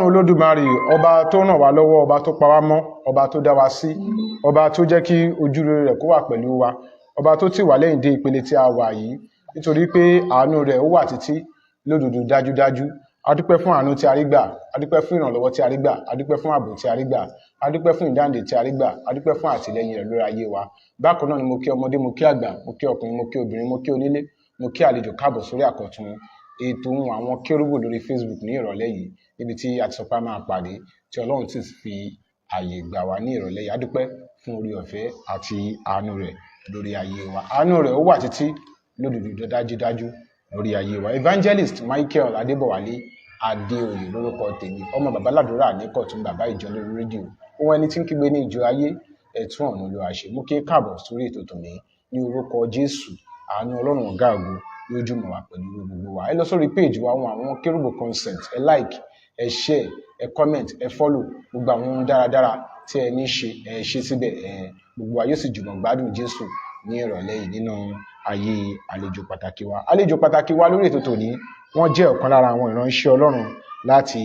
Olódùmarè, ọba tó ràn wá lọ́wọ́, ọba tó pa wá mọ́, ọba tó dá wa sí, ọba tó jẹ́ kí ojú rere rẹ̀ kó wà pẹ̀lú wa, ọba tó tì wá lẹ́yìn dé ìpele tí a wà yìí, nítorí pé àánú rẹ̀ ó wà títí lódodo dájúdájú. A dúpẹ́ fún àánú tí a rí gbà, a dúpẹ́ fún ìrànlọ́wọ́ tí a rí gbà, a dúpẹ́ fún ààbò tí a rí gbà, a dúpẹ́ fún ìdáǹdè tí a rí gbà, a dúpẹ́ fún àtìlẹ́yìn rẹ̀ lórí ayé wa. Bákan náà ni mo kí ọmọdé, mo kí àgbà, mo kí ọkùnrin, mo kí obìnrin, mo kí onílé, mo kí àlejò káàbọ̀ sórí àkọ́tún ètò ohun àwọn kérúbù lórí Facebook ní ìrọ̀lẹ́ yìí, níbi tí a ti sọ pé a máa pàdé, tí Ọlọ́run sì fi ààyè gbà wá ní ìrọ̀lẹ́ yìí. A dúpẹ́ fún orí ọ̀fẹ́ àti àánú rẹ̀ lórí ayé wa. Àánú rẹ̀ ó wà títí lódodo dájúdájú lórí ayé wa. Evangelist Michael Adébọ̀wálé Adéoyè lórúkọ tèmi, ọmọ bàbá ládùúrà ní Kọ̀tún, bàbá ìjọ lórí rédíò, ohun ẹni tí ń kígbe ní ìjọ ayé, ẹ̀tún ọ̀nà ló àṣẹ mú kí káàbọ̀ sórí ètò tòní ní orúkọ Jésù. Àánú Ọlọ́run ọ̀gá ògo yóò jùmọ̀ wá pẹ̀lú gbogbo wa. Ẹ lọ sórí page wa, àwọn Kérúbù Concert, ẹ like, ẹ share, ẹ comment, ẹ follow, gbogbo àwọn ohun dáradára tí ẹ ní ṣe, ẹ ṣe síbẹ̀. Ẹ gbogbo wa yóò sì jùmọ̀ gbádùn Jésù ní ìrọ̀lẹ́ yìí nínú ayé àlejò pàtàkì wa. Àlejò pàtàkì wa lórí ètò tòní, wọ́n jẹ́ ọ̀kan lára àwọn ìránṣẹ́ Ọlọ́run láti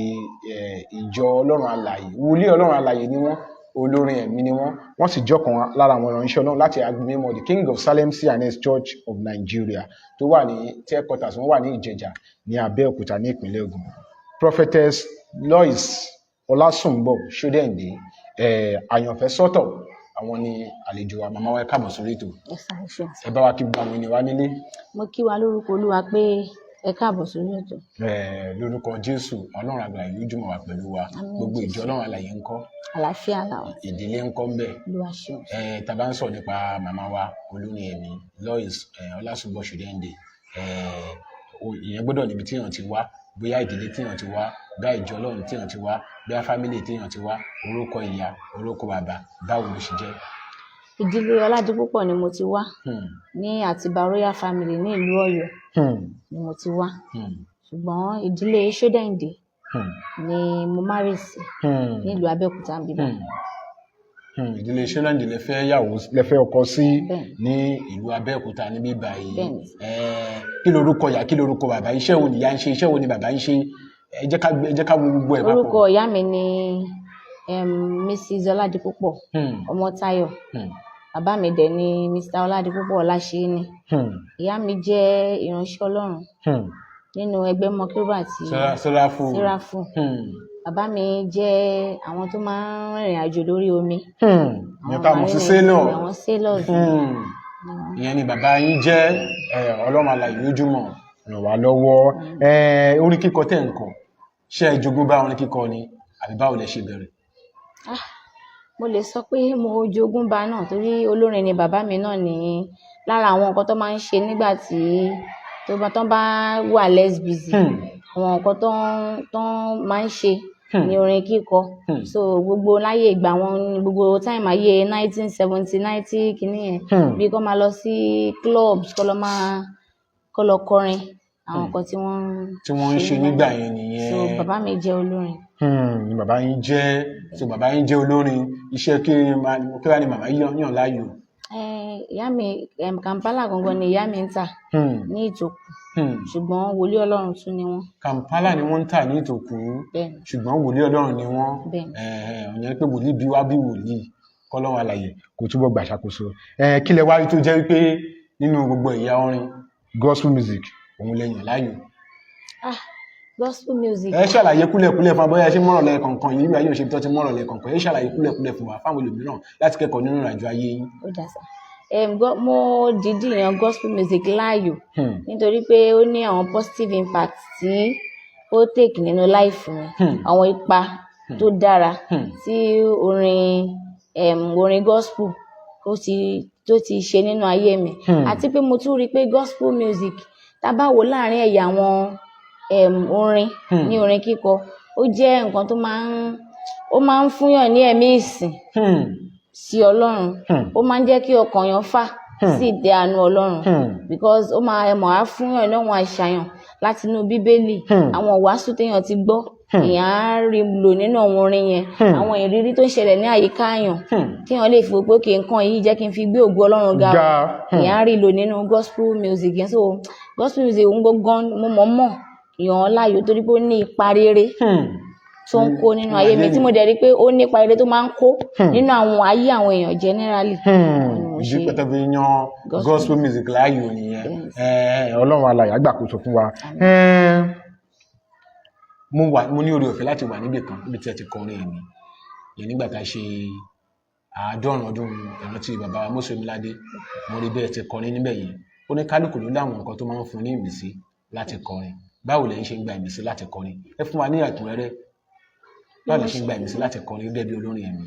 ìjọ Ọlọ́run alààyè. Wòlíì Ọlọ́run alààyè ni wọ́n, olórin ẹ̀mí ni wọ́n, wọ́n sì jọ́kan lára àwọn ìránṣẹ́ Ọlọ́run láti agbègbè the King of Salem C&S Church of Nigeria tó wà ní headquarters wọ́n wà ní Ìjẹ̀jà ní Abẹ́òkúta ní ìpínlẹ̀ Ògùn. Prophetess Lois Ọlásùnbọ̀ Ṣódẹ̀ǹdé, àyànfẹ́ sọ́tọ̀, àwọn ni àlejò wa. Màmá wa, ẹ káàbọ̀ sórí ètò. Ẹ sá, ẹ ṣeun. Ẹ bá wa kí gbogbo àwọn ènìyàn wa nílé. Mo kí wa lórúkọ Olúwa pé ẹ káàbọ̀ sórí ètò. Lórúkọ Jésù, Ọlọ́run àgbàlá yóò jùmọ̀ wà pẹ̀lú wa. Àmín. Gbogbo ìjọ Jésù. Ọlọ́run alààyè ńkọ́? Àlàáfíà làwọn. Ìdílé ńkọ́ ńbẹ̀? Olúwa ṣeun. Tá a bá ń sọ̀rọ̀ nípa màmá wa olórin ẹ̀mí Lois Ọlásùnbọ̀ Ṣódẹ̀ǹdé, ìyẹn gbọ́dọ̀ níbi tí èèyàn ti wá, bóyá ìdílé tí èèyàn ti wá, bóyá ìjọ Ọlọ́run tí èèyàn ti wá, bóyá family tí èèyàn ti wá, orúkọ ìyá, orúkọ bàbá, báwo ló ṣe jẹ́? Ìdílé Ọládipúpọ̀ ni mo ti wá, ní Àtìbà Royal Family ní ìlú Ọ̀yọ́ ni mo ti wá, ṣùgbọ́n ìdílé Ṣódẹ̀ǹdé ni mo marry sí nílùú Abẹ́òkúta níbí báyìí. Ìdílé Ṣódẹ̀ǹdé lẹ fẹ́ yàwó, lẹ fẹ́ ọkọ sí Bẹ́ẹ̀ni. ní ìlú Abẹ́òkúta níbí báyìí. Bẹ́ẹ̀ni. Kí lorúkọ ìyá, kí lorúkọ bàbá, iṣẹ́ wo ni ìyá ń ṣe, iṣẹ́ wo ni bàbá ń ṣe? Ẹ jẹ́ ká wo gbogbo ẹ̀ papọ̀. Orúkọ ìyá mi ni Mrs Ọládipúpọ̀ Ọmọ́táyọ̀. Bàbá mi dẹ̀ ni Mr Ọládipúpọ̀ Ọláṣẹ́ni. Ìyá mi jẹ́ ìránṣẹ́ Ọlọ́run nínú ẹgbẹ́ mọ́kérúbù àti Sẹ́ráfù. Sẹ́ráfù. Bàbá mi jẹ́ àwọn tó máa ń rìnrìn àjò lórí omi. Ìyẹn tá a mọ̀ sí sailor. Àwọn sailors. Ìyẹn ni bàbá yín jẹ́. Ọlọ́run alààyè lójúmọ̀ ràn wá lọ́wọ́. Orin kíkọ tẹ̀ ń kọ, ṣé ẹ jogún bá orin kíkọ ni àbí báwo lẹ ṣe bẹ̀rẹ̀? Ah, mo lè sọ pé mo jogún bá náà, torí olórin ni bàbá mi náà. Ní lára àwọn nǹkan tó máa ń ṣe nígbà tí tó bá wà less busy, àwọn nǹkan tó máa ń ṣe ní orin kíkọ. So gbogbo láyé ìgbà wọn ní gbogbo time ayé 1970, 90 kìíní yẹn, bí kó máa lọ sí clubs, kó lọ máa kó lọ kọrin, àwọn nǹkan tí wọ́n tí wọ́n ń ṣe nígbà yẹn nìyẹn. So bàbá mi jẹ́ olórin. Ni bàbá yín jẹ́. So bàbá yín jẹ́ olórin. Iṣẹ́ kí wá ni màmá yàn láàyò? Ìyá mi, Kampala gangan ni ìyá mi ń tà ní Ìtòkù, ṣùgbọ́n wòlíì Ọlọ́run tún ni wọ́n. Kampala ni wọ́n ń tà ní Ìtòkù? Bẹ́ẹ̀ni. Ṣùgbọ́n wòlíì Ọlọ́run ni wọ́n. Bẹ́ẹ̀ni. Ìyẹn pé wòlíì bí wá bí wòlíì, kọ́lọ́run alààyè kò túbọ̀ gbàṣàkóso. Kí lẹ wá rí tó jẹ́ wípé nínú gbogbo ẹ̀yà orin, gospel music òun lẹ yàn láàyò? Ah, gospel music. Ẹ ṣàlàyé kúlẹ̀kúlẹ̀ fún wa bóyá ẹ ṣe mọ̀rọ̀ lẹ́ẹ̀kọ̀ọ̀kan yìí nígbà yóò ṣe tó ti mọ̀rọ̀ lẹ́ẹ̀kọ̀ọ̀kan. Ẹ ṣàlàyé kúlẹ̀kúlẹ̀ fún wa, fáwọn ẹlòmíràn láti kẹ́kọ̀ọ́ nínú ìrìnàjò ayé yín. Ó dà sá. Mo dìídì yan gospel music láàyò nítorí pé ó ní àwọn positive impact tí ó take nínú life mi, àwọn ipa tó dára tí orin gospel ó ti tó ti ṣe nínú ayé mi. Àti pé mo tún rí i pé gospel music, tá a bá wò láàrin ẹ̀yà àwọn orin ní orin kíkọ, ó jẹ́ nǹkan tó máa ń ó máa ń fúnyàn ní ẹ̀mí ìsìn sí Ọlọ́run. Ó máa ń jẹ́ kí ọkàn yàn fà sí ìtẹ́ àánú Ọlọ́run, because ó máa ẹmọ̀ á fúnyàn ní àwọn àṣàyàn láti inú Bíbélì, àwọn wàásù téèyàn ti gbọ́, èèyàn á rí lò nínú àwọn orin yẹn, àwọn ìrírí tó ń ṣẹlẹ̀ ní àyíká èèyàn téèyàn lè fi wò pé kí nǹkan yìí jẹ́ kí n fi gbé ògo Ọlọ́run ga o. Ga. Èèyàn á rí lò nínú gospel music yẹn. So gospel music ń gbọ́ngàn mo mọ̀ mọ̀ yàn án láàyò torí pé ó ní ipa rere. tó ń kó nínú ayé mi, tí mo dẹ̀ rí pé ó nípa rere tó máa ń kó nínú àwọn ayé àwọn èèyàn generally. Mo Ìdí ṣe pẹ̀tẹ́ fi yan gospel. Gospel music láàyò nìyẹn. Yes. Ọlọ́run alààyè á gbàkóso fún wa. Mo wà, mo ní oore ọ̀fẹ́ láti wà níbì kan níbi tí ẹ ti kọrin ẹ̀mí yẹn nígbà tá a ṣe 70 ọdún ìrántí bàbá wa Mósè Omiládé. Mo rí bẹ́ẹ̀ ti kọrin níbẹ̀ yẹn. Ó ní kálukú ló láwọn nǹkan tó máa ń fún ní ìmísí láti kọrin. Báwo lẹ̀yin ṣe ń gba ìmísí láti kọrin? Ẹ fún wa ní ẹ̀kúnrẹ́rẹ́, báwo lẹ ṣe ń gba ìmísí láti kọrin gẹ́gẹ́ bí olórin ẹ̀mí?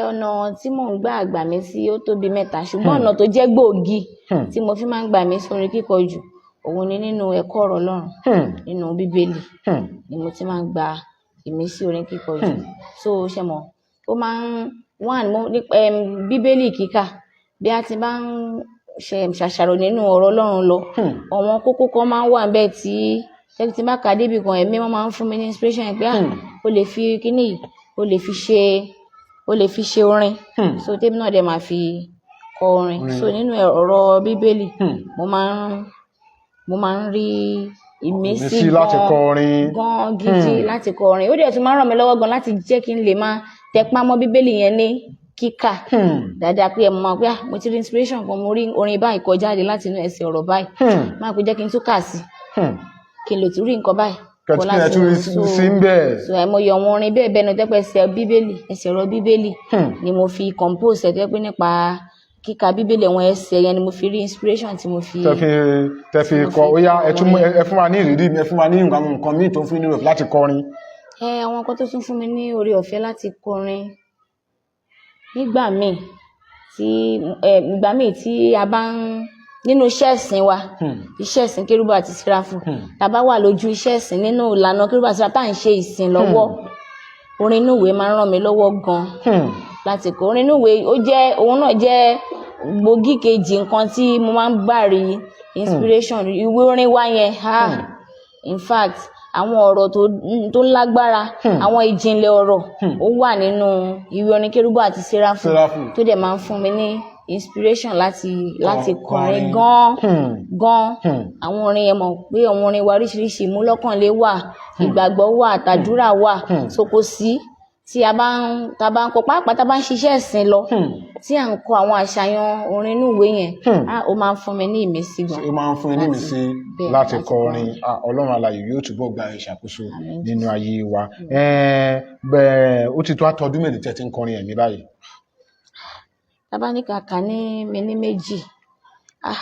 Ọ̀nà tí mò ń gbà gbà mí sí ó tó bí mẹ́ta, ṣùgbọ́n ọ̀nà tó jẹ́ gbòógì tí mo fi máa ń gbà mí sórin kíkọ jù, òun ni nínú ẹ̀kọ́ ọ̀rọ̀ Ọlọ́run, nínú Bíbélì ni mo ti máa ń gba ìmísí orin kíkọ jù. So ṣe mọ̀, ó máa ń one mo nípa Bíbélì kíkà, bí a ti bá ń ṣe ṣàṣàrò nínú ọ̀rọ̀ Ọlọ́run lọ, àwọn kókó kan máa ń wà níbẹ̀ tí tẹ́lẹ̀ tí n bá kà á débì kan, ẹ̀mí wọn máa ń fún mi ní inspiration pé, ah, o lè fi kíní yìí, o lè fi ṣe orin. So tèmi náà dẹ̀ máa fi kọ orin. So nínú ọ̀rọ̀ Bíbélì, mo máa ń rí ìmísí ìmísí láti gan kọrin gan gidi láti kọ orin. Ó dẹ̀ tún máa ń ràn mí lọ́wọ́ gan láti jẹ́ kí n lè máa tẹpá mọ́ Bíbélì yẹn ní kíkà dáadáa, pé ẹ mọ̀ máa pé, ah, mo ti rí inspiration kan, mo rí orin báyìí kọ jáde láti inú ẹsẹ̀ ọ̀rọ̀ báyìí, máa kó jẹ́ kí n tún kà sí, kí n lè tún rí nǹkan báyìí kọ kẹtí ẹ tún rí sí ń bẹ́ẹ̀. So àìmọye àwọn orin bẹ́ẹ̀ bẹ́ẹ̀ náà tẹ́pẹ́ ẹsẹ̀ Bíbélì, ẹsẹ̀ ọ̀rọ̀ Bíbélì ni mo fi compose ẹ̀, tẹ́ pé nípa kíka Bíbélì, àwọn ẹsẹ̀ yẹn ni mo fi rí inspiration tí mo fi tẹ fi tí mo kọ fi ó yá, ẹ tún mú orin. Ẹ fún wa ní ìrírí, ẹ fún wa ní nǹkan nǹkan míì tó ń fún ní ìròyìn láti kọrin. Àwọn nǹkan tó tún fún mi ní oore ọ̀fẹ́ láti kọrin nígbà míì tí ìgbà míì tí a bá ń nínú iṣẹ́ ìsìn wa, iṣẹ́ ìsìn Kérúbù àti Séráfù, tá a bá wà lójú iṣẹ́ ìsìn nínú ìlànà Kérúbù àti Séráfù tá à ń ṣe ìsìn lọ́wọ́, orin inú ìwé máa ń ràn mí lọ́wọ́ gan láti kọ orin inú ìwé. Ó jẹ́ òun náà jẹ́ gbòógì kejì nǹkan tí mo máa ń gbà rí inspiration. Ìwé orin wa yẹn, ah, in fact, àwọn ọ̀rọ̀ tó lágbára, àwọn ìjìnlẹ̀ ọ̀rọ̀ ó wà nínú ìwé orin Kérúbù àti Séráfù Séráfù. tó dẹ̀ máa ń fún mi ní inspiration láti kọrin kọrin. gan gan. Àwọn orin yẹn, mọ̀ pé àwọn orin wa oríṣiríṣi, ìmúlọ́kànlé wà, ìgbàgbọ́ wà, tàdúrà wà. So kò sí tí a bá ń tá a bá ń kọ, pàápàá tá a bá ń ṣiṣẹ́ ìsìn lọ, tí à ń kọ àwọn àṣàyàn orin inú ìwé yẹn, ah, ó máa ń fún mi ní ìmísí gan. Ó máa ń fún yín ní ìmísí bẹ́ẹ̀, láti láti kọrin. Ah, Ọlọ́run alààyè yóò túbọ̀ gba ìṣàkóso Àmín. nínú ayé wa. Bẹ́ẹ̀, ó ti tó àtọ́dún mélòó tí ẹ ti ń kọrin ẹ̀mí báyìí? Tá bá ní kàkà ní mi ní méjì, ah,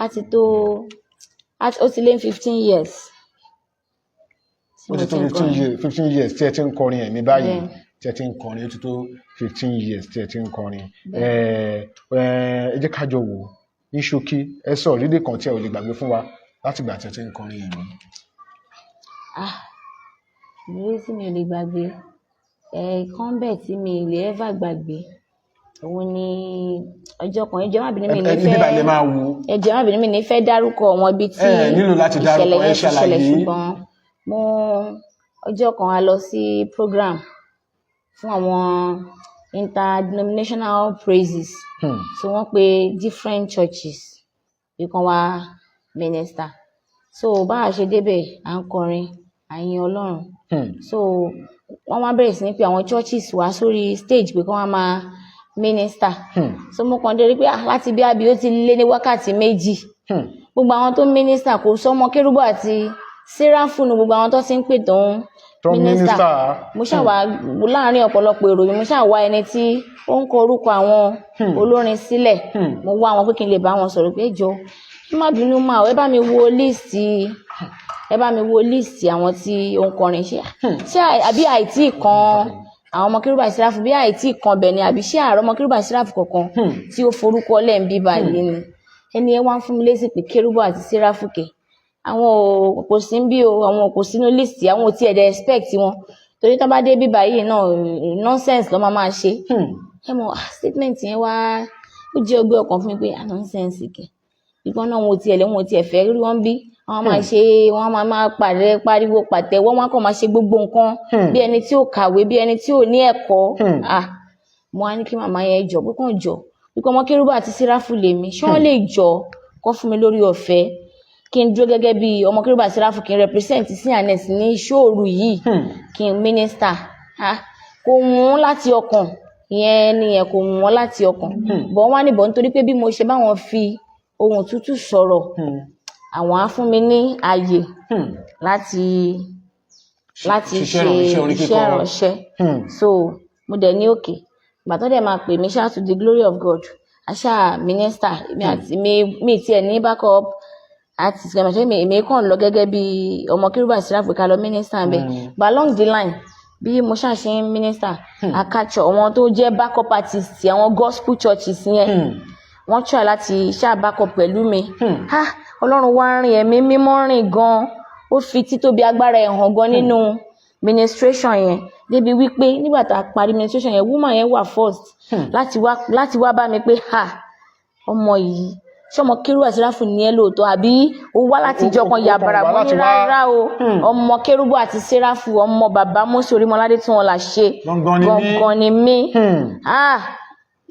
á ti tó ó ti lé ní 15 years tí Ó mo ti tó ti ń 15 kọrin. years, 15 years tí ẹ ti ń kọrin ẹ̀mí báyìí. Bẹ́ẹ̀. Tí ẹ ti ń kọrin, ó ti tó 15 years tí ẹ ti ń kọrin. Bẹ́ẹ̀. Ẹ jẹ́ ká jọ wò ó ní ṣókí, ẹ sọ ìrírí kan tí ẹ ò lè gbàgbé fún wa láti ìgbà tí ẹ ti ń kọrin ẹ̀mí. Ah, ìrírí tí mi ò lè gbàgbé, ẹ̀ẹ̀kan bẹ́ẹ̀ tí mi ò lè ever gbàgbé, òun ni ọjọ́ kan, ẹ jọ̀ọ́ má bínú, mi ní Ẹ níbí fẹ́ báyìí lè máa wo. Ẹ jọ̀ọ́ má bínú, mi ní fẹ́ dárúkọ àwọn ibi tí Ẹ nílò láti dárúkọ, ìṣẹ̀lẹ̀ ẹ yẹn ti ṣẹlẹ̀, ṣàlàyé. ṣùgbọ́n mo ọjọ́ kan a lọ sí program fún àwọn interdenominational praises. So wọ́n pe different churches pé kán wá minister. So bá a ṣe débẹ̀, à ń kọrin, à ń yin Ọlọ́run. So wọ́n wá bẹ̀rẹ̀ sí ní pé àwọn churches wá sórí stage pé kán wá máa minister. So mo kàn dé rí pé, ah, láti bí abi ó ti lé ní wákàtí 2, gbogbo àwọn tó ń minister, kò sọmọ Kérúbù àti Séráfù ní gbogbo àwọn tó ti ń pè tó ń Tó ń minister. minister. Mo ṣáà wá láàárín ọ̀pọ̀lọpọ̀ èrò yìí, mo ṣáà wá ẹni tí ó ń kọ orúkọ àwọn olórin sílẹ̀. Mo wá wọn pé kí n lè bá wọn sọ̀rọ̀ pé, ẹ jọ̀ọ́, ẹ má bínú máa, ẹ bá mi wo list, ẹ bá mi wo list àwọn tí ó ń kọrin. Ṣé àbí àìtí kan àwọn ọmọ Kérúbù àti Séráfù, bí àìtí kan bẹ̀ ni, àbí ṣé àárọ̀ ọmọ Kérúbù àti Séráfù kankan tí ó forúkọ lẹ̀ ń bí báyìí ni? Ẹni ẹ wá ń fún mi lésì pé Kérúbù àti Séráfù kẹ̀, àwọn ò kò sí ń bí o, àwọn ò kò sínú list, àwọn ò tiẹ̀ dẹ̀ expect wọn, torí tán bá dé bí báyìí náà, nonsense ló máa máa ṣe. Ẹ mọ̀, ah, statement yẹn wá ó jẹ́ ọgbẹ́ ọkàn fún mi pé, ah, nonsense kẹ̀, ìgbọ́n náà wọn ò tiẹ̀ lé, wọn ò tiẹ̀ fẹ́ rí wọn bí wọn máa ṣe, wọn máa máa pàrẹ pariwo pàtẹ́wọ́, wọn kàn máa ṣe gbogbo nǹkan bí ẹni tí ò kàwé, bí ẹni tí ò ní ẹ̀kọ́. Ah, mo wá ní kí màmá yẹn jọ pé kàn jọ pé ọmọ Kérúbù àti Séráfù lèmi, ṣé wọ́n lè jọ kọ́ fún mi lórí ọ̀fẹ́ Kí n dúró gẹ́gẹ́ bí ọmọ Kérúbù àti Séráfù, kí n represent C&S ní ìṣòro yìí, kí n minister. Ah, kò wù wọ́n láti ọkàn ìyẹn nìyẹn, kò wù wọ́n láti ọkàn bọ̀. Wọ́n á ní bọ̀ nítorí pé bí mo ṣe báwọn fi ohùn tútù sọ̀rọ̀, àwọn á fún mi ní ààyè láti ṣiṣẹ́ ṣe ìránṣẹ́ orin iṣẹ́ kíkọ. ìránṣẹ́. So mo dẹ̀ ní okay. Ìgbà tó dẹ̀ máa pè mí ṣáà, to the glory of God, a ṣáà minister. Èmi àti mi tiẹ̀ ní backup artist kẹ́mi ṣe, èmi kàn lọ gẹ́gẹ́ bí ọmọ Kérúbù àti Séráfù ká lọ minister ńbẹ̀. But along the line, bí mo ṣáà ṣe ń minister, akátṣọ àwọn tó jẹ́ backup artist àwọn gospel churches yẹn, wọ́n try láti ṣáà backup pẹ̀lú mi. Ah, Ọlọ́run wá rìn, ẹ̀mí mímọ́ rìn gan, ó fi títóbi agbára ẹ̀ hàn gan nínú ministration yẹn, débi wípé nígbà tá a parí ministration yẹn, woman yẹn wà first láti wá bá mi pé, "Ha, ọmọ yìí, ṣé ọmọ Kérúbù àti Séráfù ní ẹ lóòótọ́, àbí ó wá láti ìjọ kan ó kàn yàbàrà?" wá Mo ní láti wá- rárá o, ọmọ Kérúbù àti Séráfù, ọmọ bàbá Mósè Orímọládé tí wọn là ṣe Gangan ni mí. Gangan ni mí. Ah,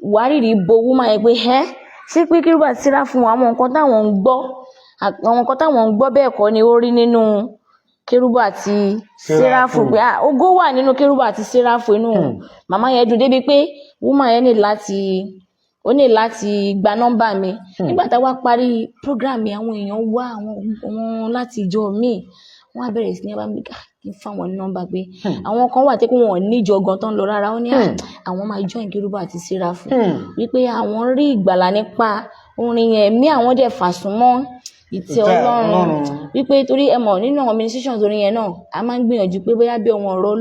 wárìrì bo woman yẹn pé ẹ́, ṣé pé Kérúbù àti Séráfù, àwọn nǹkan táwọn ń gbọ́ bẹ́ẹ̀ kọ́ ni ó rí nínú Kérúbù àti Séráfù, pé ah, ògo wà nínú Kérúbù àti Séráfù. Inú màmá yẹn dùn débi pé woman yẹn ní láti ó ní láti gba nọ́mbà mi. Nígbà tá a wá parí program yẹn, àwọn èèyàn wá, àwọn láti ìjọ míì, wọ́n á bẹ̀rẹ̀ sí ní bá mi ká kí n fáwọn ní nọ́mbà, pé àwọn kan wà tẹ́kọ̀ wọn ò níjọ gan tó ń lọ rárá. Wọ́n ní ah, àwọn máa join Kérúbù àti Séráfù, wípé àwọn rí ìgbàlà nípa orin yẹn, ẹ̀mí àwọn dẹ̀ fàsúnmọ́ ìtẹ́ Ìtẹ́ Ọlọ́run. Ọlọ́run. Wípé torí ẹ mọ̀, nínú àwọn ministrations orin yẹn náà, a máa ń gbìyànjú pé bóyá bí àwọn ọ̀rọ̀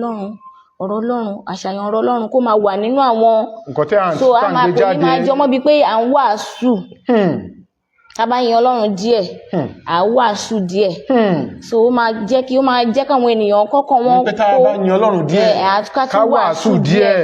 Ọlọ́run, àṣàyàn ọ̀rọ̀ Ọlọ́run kó máa wà nínú àwọn nǹkan tí à ń so a tá à ń máa gbé kò ní máa jáde. jọmọ́ bíi pé à ń wàásù. Tá a bá yin Ọlọ́run díẹ̀, à ń wàásù díẹ̀. So ó máa jẹ́ káwọn ènìyàn kọ́kọ́ wọn Wípé tá a bá yin Ọlọ́run díẹ̀, ẹ̀, ká ká tún wàásù díẹ̀.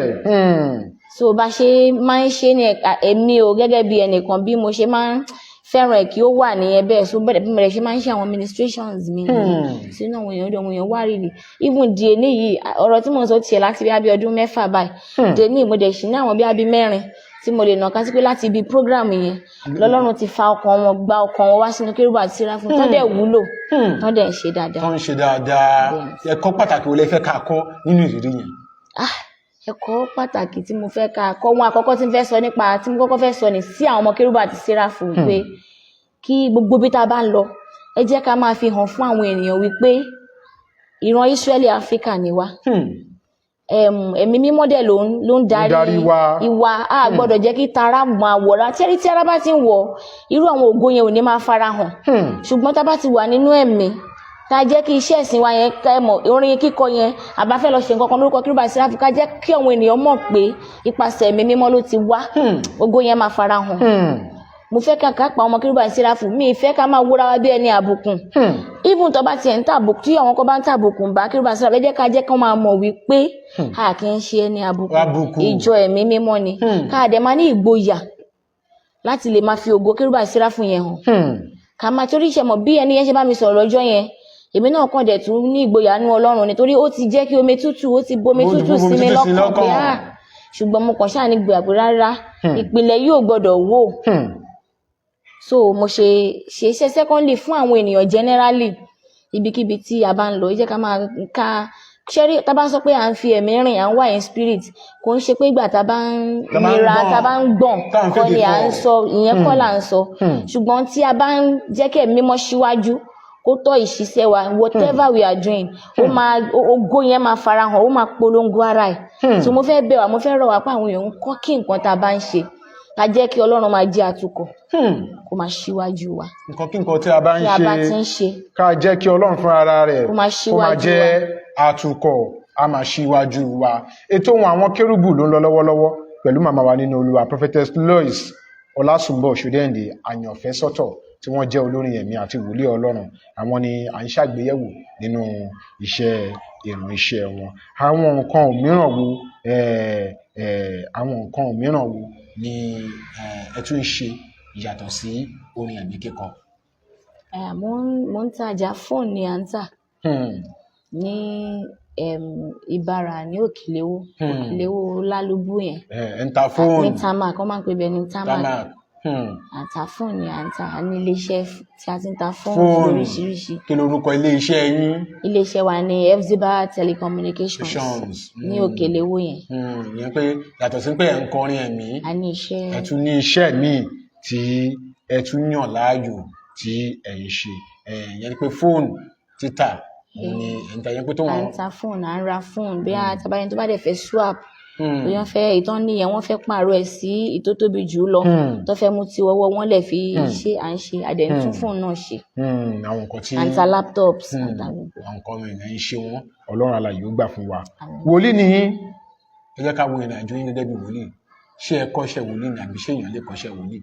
So bá ṣe máa ń ṣe ní èmi ò gẹ́gẹ́ bí ẹnìkan, bí mo ṣe máa ń fẹ́ràn ẹ̀ kí ó wà nìyẹn bẹ́ẹ̀. So bẹ́ẹ̀ bí mo ṣe máa ń ṣe àwọn ministrations mi nìyẹn. Sínú àwọn èèyàn, àwọn èèyàn wá rírì. Even di èní yìí, ọ̀rọ̀ tí mo ń sọ tiẹ̀ láti bí abí ọdún 6 báyìí, dèní mo dẹ̀ ṣì ní àwọn bí abí 4 tí mo lè nàka sí pé láti ibi program yẹn lọ́lọ́run ti fa ọkàn wọn, gba ọkàn wọn wá sínú Kérúbù àti Séráfù, tán dẹ̀ wúlò, tán dẹ̀ ń ṣe dáadáa. Tó ń ṣe dáadáa. Ẹ̀kọ́ pàtàkì wo lẹ fẹ́ ká kọ́ nínú ìrírí yẹn? Ah, ẹ̀kọ́ pàtàkì tí mo fẹ́ ká kọ́, wọn àkọ́kọ́ tí mo fẹ́ sọ nípa, tí mo kọ́kọ́ fẹ́ sọ ní sí àwọn ọmọ Kérúbù àti Séráfù, wípé kí gbogbo bí tá a bá ń lọ, ẹ jẹ́ ká máa fi hàn fún àwọn ènìyàn wípé ìran Ísírẹ́lì Áfíríkà ni wá. Ẹ̀mí mímọ́ dẹ̀ ló ń darí Darí wa. Ìwà a gbọ́dọ̀ jẹ́ kí tara máa wọ̀ra tí tí ara bá ti ń wọ̀, irú àwọn ògo yẹn ò ní máa fara hàn. Ṣùgbọ́n tá a bá ti wà nínú ẹ̀mí, tá a jẹ́ kí iṣẹ́ ìsìn wa yẹn, ká ẹ mọ̀, orin kíkọ yẹn, àbá fẹ́ lọ ṣe nǹkan kan lórúkọ Kérúbù àti Séráfù, ká jẹ́ kí àwọn ènìyàn mọ̀ pé ipasẹ̀ ẹ̀mí mímọ́ ló ti wá, ògo yẹn máa fara hàn. Mo fẹ́ ká ká pa ọmọ Kérúbù àti Séráfù, mi ì fẹ́ ká máa wúra wa bí ẹni àbùkùn. Even tó bá tiẹ̀ ń tàbùkù, tí àwọn kan bá ń tàbùkùn bá Kérúbù àti Séráfù, ẹ jẹ́ ká jẹ́ kí wọ́n máa mọ̀ wípé a kì í ṣe ẹni àbùkù. Àbùkù. Ìjọ ẹ̀mí mímọ́ ni. Ká dẹ̀ máa ní ìgboyà láti lè máa fi ògo Kérúbù àti Séráfù yẹn hàn. Ká máa torí iṣẹ́ mọ̀ bí ẹni yẹn ṣe bá mi sọ̀rọ̀ lọ́jọ́ yẹn, èmi náà kàn dẹ̀ tún ní ìgboyà nú Ọlọ́run, nítorí ó ti jẹ́ kí omi tútù, ó ti bomi Ó ti tútù bomi sí mi tútù sí lọ́kàn pé lọ́kàn. ah, ṣùgbọ́n mo kàn ṣáà ní gbìyà pé rárá, ìpìlẹ̀ yóò gbọ́dọ̀ wò. So mo ṣe ṣe iṣẹ́. Secondly, fún àwọn ènìyàn generally, ibikíbi tí a bá ń lọ, ẹ jẹ́ ká máa ká ṣẹ́rí. Tá a bá ń sọ pé à ń fi ẹ̀mí rìn, à ń wà in spirit, kò ń ṣe pé ìgbà tá a bá ń Tá a bá ń nira, gbọ̀n, tá a bá ń gbọ̀n tá à ń kọ́ fèdè ni à ń fọ̀. sọ, ìyẹn kọ́ là ń sọ. Ṣùgbọ́n tí a bá ń jẹ́ kí ẹ̀mí mímọ́ síwájú kó tọ́ ìṣiṣẹ́ wa, whatever we are doing, ó máa ògo yẹn máa farahàn, ó máa polongo ara ẹ̀. So mo fẹ́ bẹ̀ wá, mo fẹ́ rọ̀ wá pé àwọn èèyàn ń kọ́ kí nǹkan tá a bá ń ṣe, ká jẹ́ kí Ọlọ́run máa jẹ́ atukọ̀, kó máa ṣíwájú wa. Nǹkan kí nǹkan tí a bá ń tí a bá ṣe, ti ń ṣe, ká jẹ́ kí Ọlọ́run fúnra ara rẹ̀ kó máa kó máa ṣíwájú jẹ́ wa. atukọ̀, a máa ṣíwájú wa. Ètò ohun àwọn kérúbù ló ń lọ lọ́wọ́lọ́wọ́ pẹ̀lú màmá wa nínú Olúwa, Prophetess Lois Ọlásùnbọ̀ Ṣódẹ́ǹdé Àyànfẹ́ Sọ́tọ̀, tí wọ́n jẹ́ olórin ẹ̀mí àti wòlíì Ọlọ́run. Àwọn ni à ń ṣàgbéyẹ̀wò nínú iṣẹ́ ìránṣẹ́ wọn. Àwọn nǹkan mìíràn wo ni ẹ tún ń ṣe yàtọ̀ sí orin ẹ̀mí kíkọ? Mo ń tajà fóònù ni à ń tà ní Ìbàrà ní Òkìléwó. Òkìléwó Lálùbú yẹn. Ẹ ń ta fóònù. Ní tarmac, wọ́n máa ń pè bẹ́ẹ̀ ní tarmac. Tarmac. À ń ta fóònù, à ń ta, a ní iléeṣẹ́ tí a ti ń ta fóònù Fóònù. lóríṣiríṣi. Kí lorúkọ iléeṣẹ́ yín? Iléeṣẹ́ wa ní Fziba Telecommunications Communications. ní Òkèléwó yẹn. Ìyẹn pé yàtọ̀ sí pé ẹ̀ ń kọrin ẹ̀mí, A ní iṣẹ́. ẹ tún ní iṣẹ́ míì tí ẹ tún yàn láàyò tí ẹ̀ ń ṣe. Ìyẹn ni pé fóònù títà òun ni ẹ̀ ń ta, ìyẹn pé tó À wọ́n. ń ta fóònù, à ń ra fóònù, bí a tabayẹn tó bá dẹ̀ fẹ́ swap, bóyá wọ́n fẹ́ ìtàn níyẹn, wọ́n fẹ́ pààrọ̀ ẹ̀ sí ìtó tóbi jù ú lọ, tó fẹ́ mú ti ọwọ́ wọn lẹ̀ fi ṣe, à ń ṣe, a dẹ̀ ń tún fóònù náà ṣe. Àwọn nǹkan tí À ń ta laptops, à ń ta gbogbo. Àwọn nǹkan mìíràn ń ṣe wọ́n. Ọlọ́run alààyè ó gbà fún wa. Àmín. Wòlíì ni yín. Ẹ jẹ́ ká wo ìrìn àjò yín gẹ́gẹ́ bí wòlíì. Ṣé ẹ kọ́ṣẹ́ wòlíì ni àbí ṣé èèyàn lè kọ́ṣẹ́ wòlíì?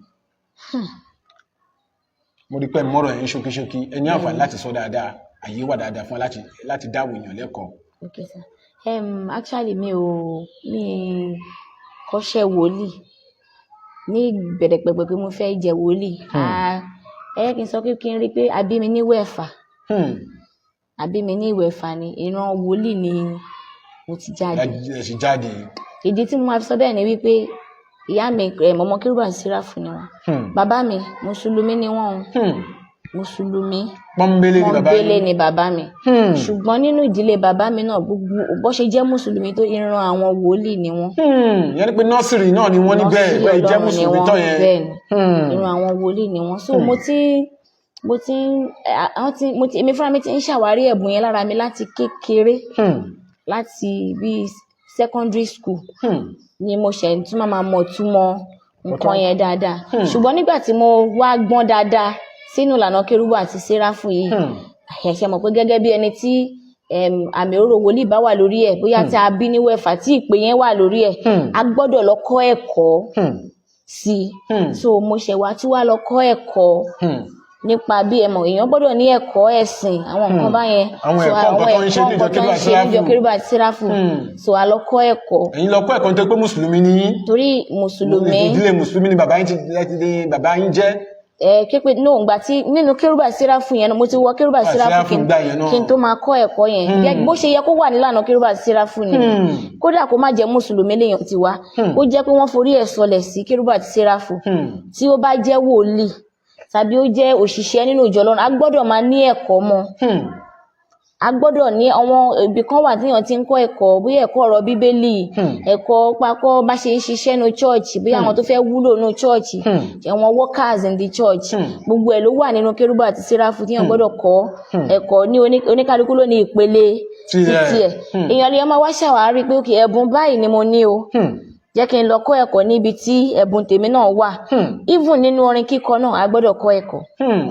Mo rí pé mọ́rọ̀ yẹn ṣókíṣókí. Ẹ ní àǹfààní láti sọ dáadáa, àyè wà dáadáa fún wa láti dáwọ́ èèyàn lẹ́kọ̀ọ́. Okay sir, actually mi kọ́ṣẹ́ wòlíì ní ìbẹ̀rẹ̀pẹ̀pẹ̀ pé mo fẹ́ jẹ́ wòlíì. Ah, ẹ jẹ́ kí n sọ pé kí n rí i pé a bí mi ní Ìwẹ̀fà. A bí mi ní Ìwẹ̀fà ni, ìran wòlíì ni mo ti jáde. Ẹ sì jáde. Ìdí tí mo máa fi sọ bẹ́ẹ̀ ni wípé ìyá mi, ọmọ Kérúbù àti Séráfù ni wọ́n. Bàbá mi, mùsùlùmí ni wọ́n o. Mùsùlùmí Pọ́nbélé ni bàbá pọ́nbélé yín. ni bàbá mi. Ṣùgbọ́n nínú ìdílé bàbá mi náà, gbogbo bó ṣe jẹ́ mùsùlùmí tó, ìran àwọn wòlíì ni wọ́n. Ìyẹn ni pé nọ́ọ̀sìrì náà ni wọ́n níbẹ̀. Nọ́sírì bẹ́ẹ̀ jẹ́ Ọlọ́run ni mùsùlùmí wọ́n, tán yẹn. Bẹ́ẹ̀ ni, ìran àwọn wòlíì ni wọ́n. So mo ti ń àwọn ti mo ti èmi fúnra mi ti ń ṣàwárí ẹ̀bùn yẹn lára mi láti kékeré, láti bíi secondary school ni mo ṣẹ̀ tún máa mọ̀ túmọ̀ nǹkan yẹn dáadáa. Ṣùgbọ́n nígbà tí mo wá gbọ́n dáadáa sínú ìlànà Kérúbù àti Séráfù yìí, ẹ ṣe mọ̀ pé gẹ́gẹ́ bí ẹni tí àmì òróró wòlíì bá wà lórí ẹ̀, bóyá tí a bí ní wẹ̀fà, tí ìpè yẹn wà lórí ẹ̀, a gbọ́dọ̀ lọ kọ́ ẹ̀kọ́ sí i. So mo ṣẹ̀ wá tí wá lọ kọ́ ẹ̀kọ́ nípa bí, ẹ mọ̀, èèyàn gbọ́dọ̀ ní ẹ̀kọ́ ẹ̀sìn, àwọn nǹkan báyẹn. Àwọn So, ẹ̀kọ́ nǹkan tó ń ṣe àwọn níjọ ẹ̀kọ́ nǹkan tó ń Kérúbù àti ṣe níjọ Séráfù. Kérúbù àti Séráfù. So a lọ kọ́ ẹ̀kọ́. Ẹ̀yin lọ kọ́ ẹ̀kọ́ nítorí pé mùsùlùmí ni yín. Torí mùsùlùmí. Ìdílé mùsùlùmí ni bàbá yín ti bàbá yín jẹ́. Ẹ képe no, ìgbà tí nínú Kérúbù àti Séráfù yẹn náà, mo ti wọ Kérúbù àti Séráfù Séráfù gbà yẹn náà. kí n tó máa kọ́ ẹ̀kọ́ yẹn. Bó ṣe yẹ kó wà nílànà Kérúbù àti Séráfù ni, kódà kó má jẹ́ mùsùlùmí léèyàn ti wá, kó jẹ́ pé wọ́n forí ẹ̀ sọlẹ̀ sí Kérúbù àti Séráfù, tí ó bá jẹ́ wòlíì tàbí ó jẹ́ òṣìṣẹ́ nínú ìjọ Ọlọ́run, a gbọ́dọ̀ máa ní ẹ̀kọ́ mọ́. A gbọ́dọ̀ ní àwọn ibì kan wà téèyàn ti ń kọ́ ẹ̀kọ́, bóyá ẹ̀kọ́ ọ̀rọ̀ Bíbélì, ẹ̀kọ́ pákọ́ bá ṣe ń ṣiṣẹ́ nu church, bóyá àwọn tó fẹ́ wúlò nu church, àwọn workers in the church. Gbogbo ẹ̀ ló wà nínú Kérúbù àti Séráfù téèyàn gbọ́dọ̀ kọ́ ẹ̀kọ́ ní. Oníkálukú ló ní ìpele Tirẹ̀. títí ẹ̀. Èèyàn lè máa wá ṣàwárí pé okay, ẹ̀bùn báyìí ni mo ní o, jẹ́ kí n lọ kọ́ ẹ̀kọ́ níbi tí ẹ̀bùn tèmi náà wà. Even nínú orin kíkọ náà, a gbọ́dọ̀ kọ́ ẹ̀kọ́.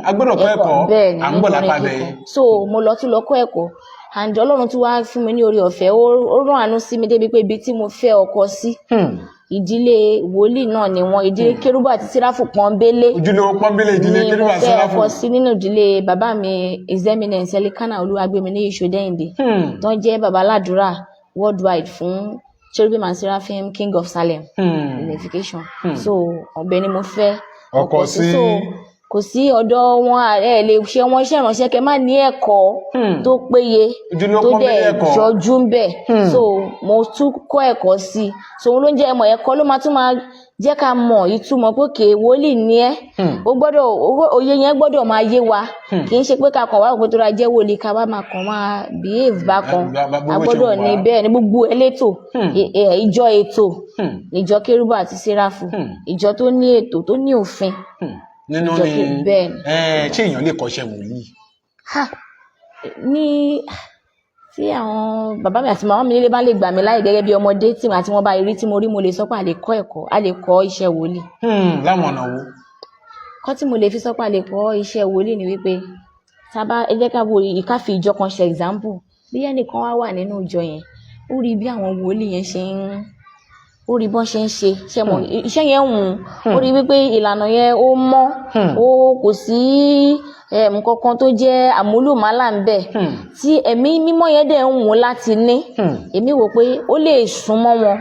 A gbọ́dọ̀ kọ́ ẹ̀kọ́. Bẹ́ẹ̀ ni, À ń bọ̀ nínú orin lápá kíkọ. bẹ́ẹ̀. So mo lọ tún lọ kọ́ ẹ̀kọ́, and Ọlọ́run tún wá fún mi ní oore ọ̀fẹ́, ó rán àánú sí mi débi pé ibi tí mo fẹ́ ọkọ sí, ìdílé wòlíì náà ni wọ́n, ìdílé Kérúbù àti Séráfù pọ́nbélé. Ojúlówó pọ́nbélé ìdílé Ni Kérúbù mo àti fẹ́ Séráfù. ọkọ sí nínú ìdílé bàbá mi, His Eminence Elikana Olúwagbéminíyì Ṣódẹ́yìndé, tó ń jẹ́ baba aládùúrà worldwide fún Cherubim and Seraphim King of Salem Unification. So ọbẹ̀ ni mo fẹ́ ọkọ sí. So kò sí ọ̀dọ̀ wọn, ẹ lè ṣe wọn iṣẹ́ ìránṣẹ́ kẹ́ má ní ẹ̀kọ́ tó péye, Ojúlówó tó pọ́nbélé dẹ̀ ẹ̀kọ́. jọjú ń bẹ̀. So mo tún kọ́ ẹ̀kọ́ sí i. So òun ló ń jẹ́ ẹmọ̀ ẹ̀kọ́ ló máa tún máa jẹ́ ká mọ̀ ìtumọ̀ pé kè wòlíì ní ẹ́. Ó gbọ́dọ̀ òye yẹn gbọ́dọ̀ máa yé wa. Kì í ṣe pé ká kàn wá òpin tó ra jẹ́ wòlíì, ká wá máa kàn máa behave bákan. Bó A ṣe gbọ́dọ̀ wù ní wá. bẹ́ẹ̀ ni gbogbo elétò, ìjọ ètò, ìjọ Kérúbù àti Séráfù, ìjọ tó ní ètò, tó ní òfin. Nínú Ìjọ ni bẹ́ẹ̀ ni. Ṣé èèyàn lè kọ́ṣẹ́ wòlíì? Ha, ní tí àwọn bàbá mi àti màmá mi nílé bá lè gbà mí láyè gẹ́gẹ́ bí ọmọdé tí àti wọn bá rí tí mo rí, mo lè sọ pé a lè kọ́ ẹ̀kọ́, a lè kọ́ iṣẹ́ wòlíì. Láwọn ọ̀nà wo? Kọ́ tí mo lè fi sọ pé a lè kọ́ iṣẹ́ wòlíì ni wípé tá bá, ẹ jẹ́ ká wo ìká fi ìjọ kan ṣe example, bí ẹnìkan wá wà nínú ìjọ yẹn, ó rí bí àwọn wòlíì yẹn ṣe ń, ó rí bọ́n ṣe ń ṣe, ṣe mọ̀, iṣẹ́ yẹn wù ú, ó rí wípé ìlànà yẹn ó mọ́, ó kò sí nǹkan kan tó jẹ́ àmúlùmálà ń bẹ̀, tí ẹ̀mí mímọ́ yẹn dẹ̀ ń wù ú láti ní. Èmi wò pé ó lè súnmọ́ wọn,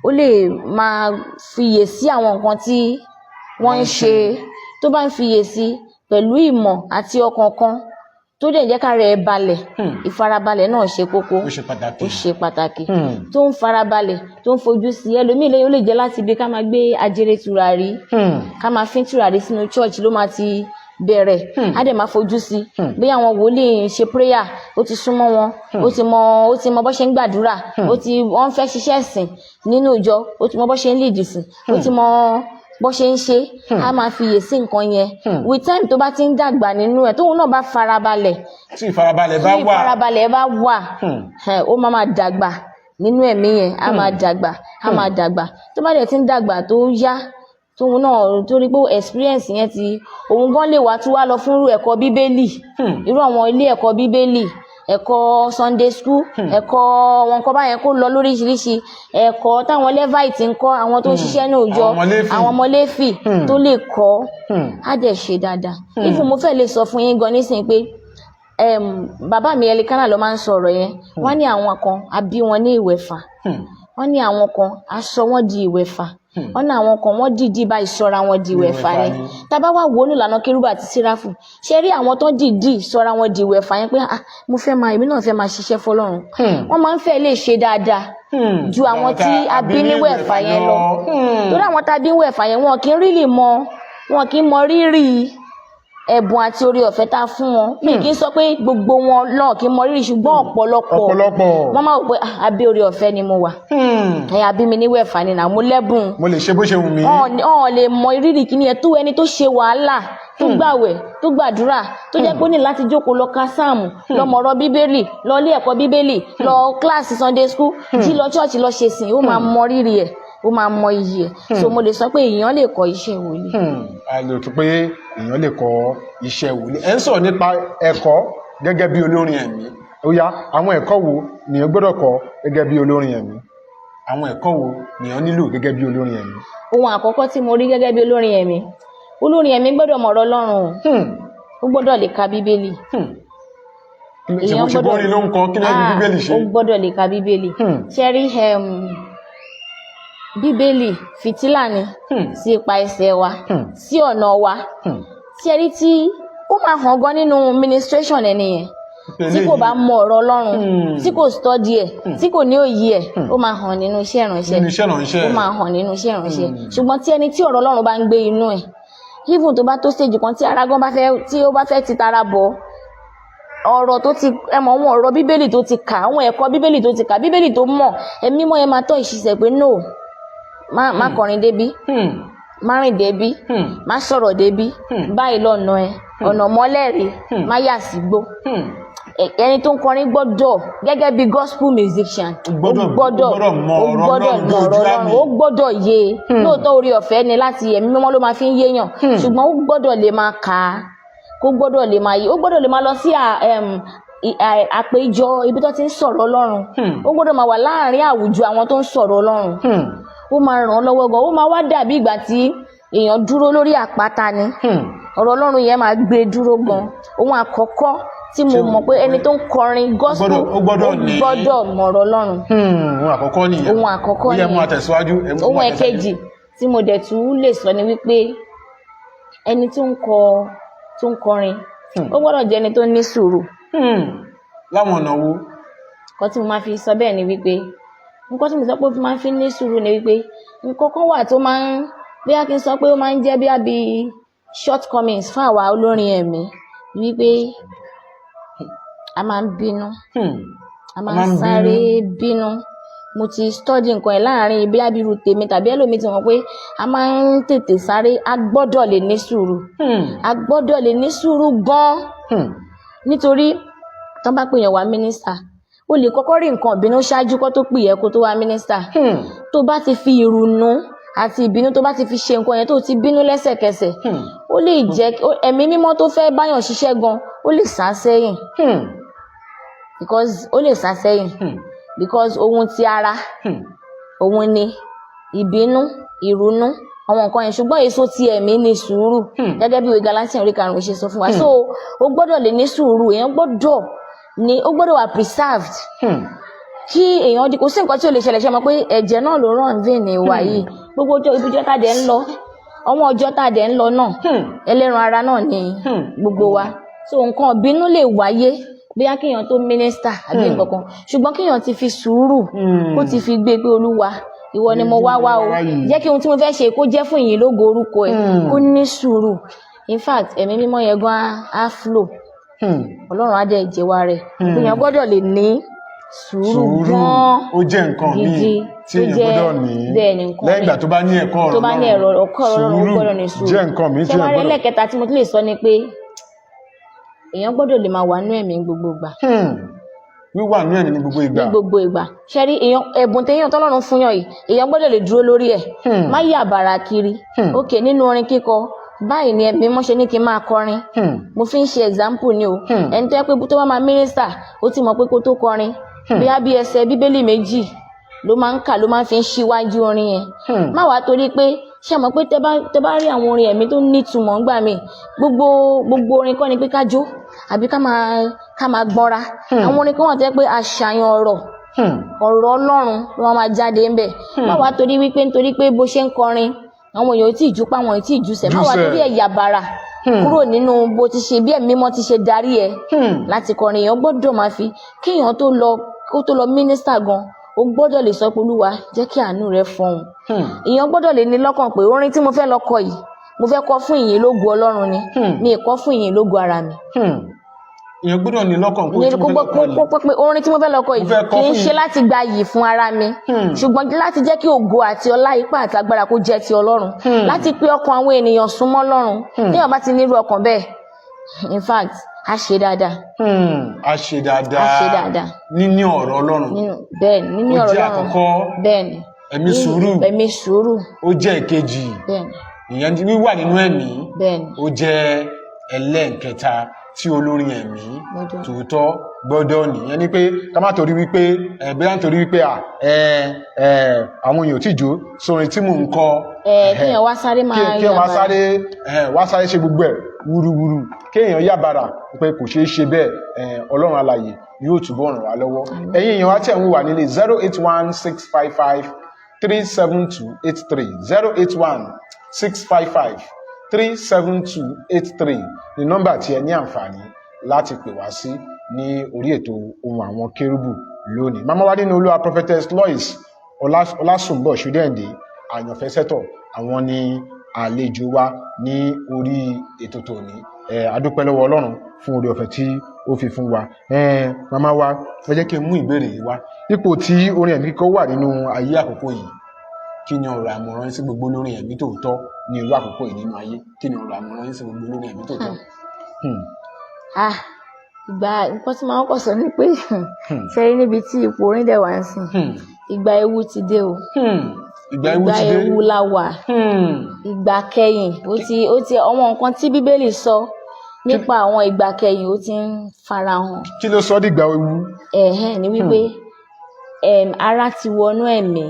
ó lè máa fiyè sí àwọn nǹkan tí wọ́n ń ṣe. Tó bá ń fiyè sí pẹ̀lú ìmọ̀ àti ọkàn kan tó Tó dẹ̀ jẹ́ ká rẹ̀ balẹ̀. Ìfarabalẹ̀ náà ṣe kókó. Ó ṣe pàtàkì. Ó ṣe pàtàkì. Tó ń farabalẹ̀, tó ń fojú sí ẹlòmíì lẹ́yìn, ó lè jẹ́ láti ibi ká máa gbé ajere tùràrí, ká máa fín tùràrí sínú church ló máa ti bẹ̀rẹ̀. Á dẹ̀ máa fojú sí bí àwọn wòlíì ń ṣe prayer, ó ti súnmọ́ wọn, ó ti mọ bó ṣe ń gbàdúrà, ó ti wọ́n fẹ́ ṣiṣẹ́ ìsìn nínú ìjọ, ó ti mọ bó ṣe ń lead ìsìn, ó ti mọ bó ṣe ń ṣe. Á máa fiyè sí nǹkan yẹn. With time, tó bá ti ń dàgbà nínú ẹ̀, tóun náà bá farabalẹ̀, tí ìfarabalẹ̀ bá tí wà, ìfarabalẹ̀ bá wà, ó máa dàgbà nínú ẹ̀mí yẹn. Á máa dàgbà, á máa dàgbà. Tó bá dẹ̀ ti ń dàgbà, tó yá, tóun náà torí pé experience yẹn ti òun gan lè wá tún wá lọ fún irú ẹ̀kọ́ Bíbélì, irú àwọn ilé ẹ̀kọ́ Bíbélì, ẹ̀kọ́ Sunday school, ẹ̀kọ́ wọn kọ́ báyẹn, kó lọ lóríṣiríṣi ẹ̀kọ́ táwọn Levite ń kọ́, àwọn tó ń ṣiṣẹ́ ní òòjọ́, Àwọn ọmọ Léfì. àwọn ọmọ Léfì tó lè kọ́, á dẹ̀ ṣe dáadáa. Even mo fẹ́ lè sọ fún yín gan nísìnyí pé bàbá mi Elikana ló máa ń sọ̀rọ̀ yẹn. Wọ́n ní àwọn kan a bí wọn ní ìwẹ̀fà, wọ́n ní àwọn kan a sọ wọ́n di ìwẹ̀fà, wọ́n ní àwọn kan wọ́n dìídì báyìí sọra wọn di ìwẹ̀fà Ìwẹ̀fà ni. ni. Tá bá wà wò ó nílànà kérúbù àti séráfù, ṣe rí àwọn tó dìídì sọra wọn di ìwẹ̀fà yẹn pé, ah, mo fẹ́ máa, èmi náà fẹ́ máa ṣiṣẹ́ fọ́lọ́run, wọ́n máa ń fẹ́ lè ṣe dáadáa ju àwọn tí a bí níwẹ̀fà yẹn lọ. Torí àwọn tá a bí níwẹ̀fà yẹn, wọn kì í rírì mọ, wọn kì í mọ rírì ẹ̀bùn àti oore ọ̀fẹ́ tá a fún wọn. Mi kì í sọ pé gbogbo wọn náà kì í mọ rírì, ṣùgbọ́n ọ̀pọ̀lọpọ̀, Ọ̀pọ̀lọpọ̀. wọ́n máa wò pé, ah, abẹ́ oore ọ̀fẹ́ ni mo wà, ẹ̀ àbí mi níwẹ̀fà ni nà mo lẹ́bùn, Mo lè ṣe bó ṣe wù mí. Ọ̀n lè mọ ìrírì kíní ẹ̀ tó ẹni tó ṣe wàhálà, tó gbàwẹ̀, tó gbàdúrà, tó jẹ́ pé ó ní láti jókòó lọ ka sáàmù, lọ mọ̀rọ̀ Bíbélì, lọ ilé ẹ̀kọ́ Bíbélì, lọ kíláàsì Sunday school, jí lọ church lọ ṣe sìn. Ó máa mọ rírì ẹ̀, ó máa mọ iyì ẹ̀. So mo lè sọ pé èèyàn lè kọ́ iṣẹ́ wòlíì. A lè tún pé èèyàn lè kọ́ iṣẹ́ wòlíì. Ẹ ń sọ̀rọ̀ nípa ẹ̀kọ́ gẹ́gẹ́ bí olórin ẹ̀mí. Ó yá, àwọn ẹ̀kọ́ wo nìyẹn gbọ́dọ̀ kọ́ gẹ́gẹ́ bí olórin ẹ̀mí? Àwọn ẹ̀kọ́ wo nìyẹn nílò gẹ́gẹ́ bí olórin ẹ̀mí? Ohun àkọ́kọ́ tí mo rí gẹ́gẹ́ bí olórin ẹ̀mí, olórin ẹ̀mí gbọ́dọ̀ mọ̀rọ̀ Ọlọ́run o. Ó gbọ́dọ̀ lè ka Bíbélì. Ṣe ṣe bórin ló ń kọ, kí ló ń fi Bíbélì ṣe? Ó gbọ́dọ̀ lè ka Bíbélì. Ṣe rí, Bíbélì fìtílà ni sí ipa ẹsẹ̀ wa, sí ọ̀nà wa. Ṣe rí, tí ó máa hàn gan nínú ministration ẹni yẹn, tí kò bá mọ ọ̀rọ̀ Ọlọ́run, tí kò study ẹ̀, tí kò ní òye ẹ̀, ó máa hàn nínú iṣẹ́ ìránṣẹ́. Nínú iṣẹ́ ìránṣẹ́. Ó máa hàn nínú iṣẹ́ ìránṣẹ́. Ṣùgbọ́n tí ẹni tí ọ̀rọ̀ Ọlọ́run bá ń gbé inú ẹ̀, even tó bá tó stage kan tí ara gan bá fẹ́, tí ó bá fẹ́ ti tara bọ̀ ọ̀rọ̀ tó ti ẹ mọ̀, àwọn ọ̀rọ̀ Bíbélì tó ti kà, àwọn ẹ̀kọ́ Bíbélì tó ti kà, Bíbélì tó mọ̀, ẹ̀mí mímọ́ yẹn máa tọ́ ìṣiṣẹ́ pé no, má kọrin débí, má rìn débí, má sọ̀rọ̀ débí, báyìí lọ́nà ẹ, ọ̀nà mọ́lẹ̀ rí, má yà sígbó. Ẹni tó ń kọrin gbọ́dọ̀, gẹ́gẹ́ bí gospel musician, Ó gbọ́dọ̀ mọ ó ọ̀rọ̀ gbọ́dọ̀ Ọlọ́run mọ ọ̀rọ̀ lójú Ọlọ́run. àmì. Ó gbọ́dọ̀ yé e. Lóòótọ́, orí ọ̀fẹ́ ni láti ẹ̀mí mímọ́ ló máa fi ń yéèyàn, ṣùgbọ́n ó gbọ́dọ̀ lè máa kà á, kó gbọ́dọ̀ lè máa yé, ó gbọ́dọ̀ lè máa lọ sí àpéjọ ibi tó ti ń sọ̀rọ̀ Ọlọ́run. Ó gbọ́dọ̀ máa wà láàárín àwùjọ àwọn tó ń sọ̀rọ̀ Ọlọ́run. Ó máa ràn án lọ́wọ́ gan. Ó máa wá dàbí ìgbà tí èèyàn dúró lórí àpáta ni. Ọ̀rọ̀ Ọlọ́run yẹn máa gbé dúró gan. Ohun àkọ́kọ́ tí mo mọ̀ pé ẹni tó ń kọrin gospel Ó gbọ́dọ̀ ní- gbọ́dọ̀ mọ̀rọ̀ Ọlọ́run. Ohun àkọ́kọ́ nìyẹn. Ohun àkọ́kọ́ Ó yẹ mú nìyẹn. àtẹ̀síwájú. Ẹ mú Ohun àtẹ̀síwájú. ẹ̀kejì tí mo dẹ̀ tún lè sọ ni wípé ẹni tó ń kọrin, ó gbọ́dọ̀ jẹ́ ẹni tó ní sùúrù. Láwọn ọ̀nà wo? Nǹkan tí mo máa fi sọ bẹ́ẹ̀ ni wípé, nǹkan tí mo sọ pé ó fi máa ń fi ní sùúrù ni wípé nǹkan kan wà tó máa ń, bóyá kí n sọ pé ó máa ń jẹ́ bí àbí shortcomings fún àwa olórin ẹ̀mí, wípé a máa ń bínú, a máa máa ń ń sáré bínú. Mo ti study nǹkan ẹ̀ láàrin bí abiru tèmi tàbí ẹlòmíì ti mọ̀ pé a máa ń tètè sáré. A gbọ́dọ̀ lè ní sùúrù. A gbọ́dọ̀ lè ní sùúrù gan-an, nítorí tán bá pè yàn wá minister, o lè kọ́kọ́ rí nǹkan ìbínú ṣáájú kó tó pè yẹ kó tó wá minister. Tó bá ti fi ìrònú àti ìbínú, tó bá ti fi ṣe nǹkan yẹn, tó ti bínú lẹ́sẹ̀kẹsẹ̀, ó lè jẹ́ ẹ̀mí mímọ́ tó fẹ́ báyàn ṣiṣẹ́ gan, ó lè sá sẹ́yìn, because ó lè sá sẹ́yìn, because ohun ti ara òun ni ìbínú, ìrònú, àwọn nǹkan yẹn, ṣùgbọ́n èso ti ẹ̀mí ni sùúrù, gẹ́gẹ́ bí ìwé Galatians orí 5 ṣe sọ fún wa. So ó gbọ́dọ̀ lè ní sùúrù. Èèyàn gbọ́dọ̀ ní, ó gbọ́dọ̀ wà preserved kí èèyàn di. Kò sí nǹkan tí ò lè ṣẹlẹ̀. Ṣe mọ̀ pé ẹ̀jẹ̀ náà ló ràn vein wa yìí? Gbogbo ọjọ́ ibùjọ́ tá a dẹ̀ ń lọ, àwọn ọjọ́ tá a dẹ̀ ń lọ náà, ẹlẹ́ran ara náà ni gbogbo wa. So nǹkan ìbínú lè wáyé bóyá kéèyàn tó minister àbí nǹkan kan, ṣùgbọ́n kéèyàn ti fi sùúrù, kó ti fi gbé pé, "Olúwa, ìwọ ni mo wá wá o, jẹ́ kí ohun tí mo fẹ́ ṣe kó jẹ́ fún ìyìn lógo orúkọ ẹ̀." Kó ní sùúrù. In fact, Ẹ̀mí Mímọ́ yẹn gan á flow. Ọlọ́run á dẹ̀ jẹ́wọ́ rẹ̀. Èèyàn gbọ́dọ̀ lè ní sùúrù Sùúrù gan ó jẹ́ nǹkan míì gidi tí tó èèyàn jẹ́ gbọ́dọ̀ ní. Bẹ́ẹ̀ ni, nǹkan Lẹ́yìn ìgbà míì. tó bá ní ẹ̀kọ́ ọ̀rọ̀ Tó bá ní ẹ̀rọ ọkọ ọ̀rọ̀ Ọlọ́run, ó sùúrù gbọ́dọ̀ ní sùúrù. jẹ́ nǹkan míì tí Ṣé èèyàn wàá rí gbọ́dọ̀. ẹlẹ́kẹta tí mo tún lè sọ ni pé èèyàn gbọ́dọ̀ lè máa wà nú ẹ̀mí gbogbo ìgbà. Wíwà ní ẹ̀mí ní gbogbo ìgbà. Ní gbogbo ìgbà. Ṣe rí èèyàn, ẹ̀bùn téèyàn tọ́lọ́run fún yàn yìí, èèyàn gbọ́dọ̀ lè dúró lórí ẹ̀. Má yà bàrà kiri. Ok, nínú orin kíkọ báyìí ni Ẹ̀mí Mímọ́ ṣe ní kí n máa kọrin. Mo fi ń ṣe example ni o. Ẹni tó yẹ pé tó bá máa minister, ó ti mọ̀ pé kó tó kọrin, bóyá bí ẹsẹ̀ Bíbélì méjì ló máa ń kà, ló máa ń fi ń ṣíwájú orin yẹn. Má wàá torí pé, ṣé mọ̀ pé tẹ́ bá rí àwọn orin ẹ̀mí tó nítumọ̀ ńgbà míì, gbogbo gbogbo orin kọ́ ni pé ká jó àbí ká máa gbọ́nra. Àwọn orin kan wà tó yẹ pé àṣàyàn ọ̀rọ̀, ọ̀rọ̀ Ọlọ́run ló máa jáde ńbẹ̀. Má wàá torí wípé nítorí pé bó ṣe ń kọrin, àwọn èèyàn ò tí ì jú pa, àwọn ò tí ì jùsẹ̀, má wàá Jùsẹ̀. torí ẹ̀ yàbàrà kúrò nínú bó ti ṣe, bí Ẹ̀mí Mímọ́ ti ṣe darí ẹ láti kọrin. Èèyàn gbọ́dọ̀ máa fi kéèyàn tó lọ, kó tó lọ minister gan, ó gbọ́dọ̀ lè sọ pé, "Olúwa, jẹ́ kí àánú rẹ fọhùn." Èèyàn gbọ́dọ̀ lè ní lọ́kàn pé orin tí mo fẹ́ lọ kọ yìí, mo fẹ́ kọ fún ìyìn lógo Ọlọ́run ni. Mi ì kọ fún ìyìn lógo ara mi. Èèyàn gbọ́dọ̀ ní lọ́kàn pé Ní tí mo kó fẹ́ gbọ́ lọ kọ yìí, kó pé orin tí mo fẹ́ lọ kọ yìí Mo fẹ́ kọ kì í fún ṣe yìí. láti gba iyì fún ara mi, ṣùgbọ́n láti jẹ́ kí ògo àti ọlá, ipá àti agbára kó jẹ́ ti Ọlọ́run, láti pé ọkàn àwọn ènìyàn súnmọ́ Ọlọ́run. Téèyàn bá ti nírú ọkàn bẹ́ẹ̀, in fact, á ṣe dáadáa. A ṣe dáadáa. Á ṣe dáadáa. Níní ọ̀rọ̀ Ọlọ́run Nínú, bẹ́ẹ̀ ni, nínú ó ọ̀rọ̀ jẹ́ Ọlọ́run. àkọ́kọ́. Bẹ́ẹ̀ ni. Ẹ̀mí sùúrù Ẹ̀mí sùúrù. ó jẹ́ ìkejì. Bẹ́ẹ̀ ni. Ìyẹn wíwà nínú ẹ̀mí Bẹ́ẹ̀ ni. ó jẹ́ ẹlẹ́ǹkẹta tí olórin ẹ̀mí Gbọ́dọ̀. tòótọ́ gbọ́dọ̀ ní. Ìyẹn ni pé ká má torí wípé ẹ bóyá nítorí wípé à ẹ ẹ àwọn èèyàn ò tí jó sórin tí mò ń kọ, Ẹ kéèyàn wá sáré máa kí wá yàbàrà. sáré ẹ wá sáré ṣe gbogbo ẹ̀ wúruwúru, kéèyàn yàbàrà pé kò ṣeé ṣe bẹ́ẹ̀. Ọlọ́run alààyè yóò túbọ̀ ràn wá lọ́wọ́. Ẹ̀yin èèyàn wa tẹ̀ ń wà nílé, 08165537283, 08165537283 ní nọ́mbà tí ẹ ní àǹfààní láti pè wá sí ní orí ètò Ohùn Àwọn Kérúbù lónìí. Màmá wa nínú Olúwa, Prophetess Lois Ọlásùnbọ̀ Ṣúdẹ̀ǹdé Àyànfẹ́ Sẹ́tọ̀, àwọn ni àlejò wa ní orí ètò tòní. A dúpẹ́ lọ́wọ́ Ọlọ́run fún oore ọ̀fẹ́ tí ó fi fún wa. Màmá wa, ẹ jẹ́ kí n mú ìbéèrè yìí wá. Ipò tí orin ẹ̀mí kíkọ wà nínú ayé àkókò yìí, kí ni ọ̀rọ̀ àmọ̀ràn yín sí gbogbo olórin ẹ̀mí tòótọ́ ní irú àkókò yìí nínú ayé? Kí ni ọ̀rọ̀ àmọ̀ràn yín sí gbogbo olórin ẹ̀mí tòótọ́? Ah, ìgbà nǹkan tí màá kọ́ sọ ni pé, ṣe rí níbi tí ipò orin dẹ̀ wá ń sìn, ìgbà ewu ti dé o. Ìgbà ewu Ìgbà ti dé. ewu la wà. Ìgbà kẹyìn, ó ti àwọn nǹkan tí Bíbélì sọ nípa àwọn ìgbà kẹyìn, ó ti ń farahàn. Kí ló sọ ọ́ dìgbà ewu? Ẹ̀hẹ́n, ni wípé ara ti wọnú ẹ̀mí.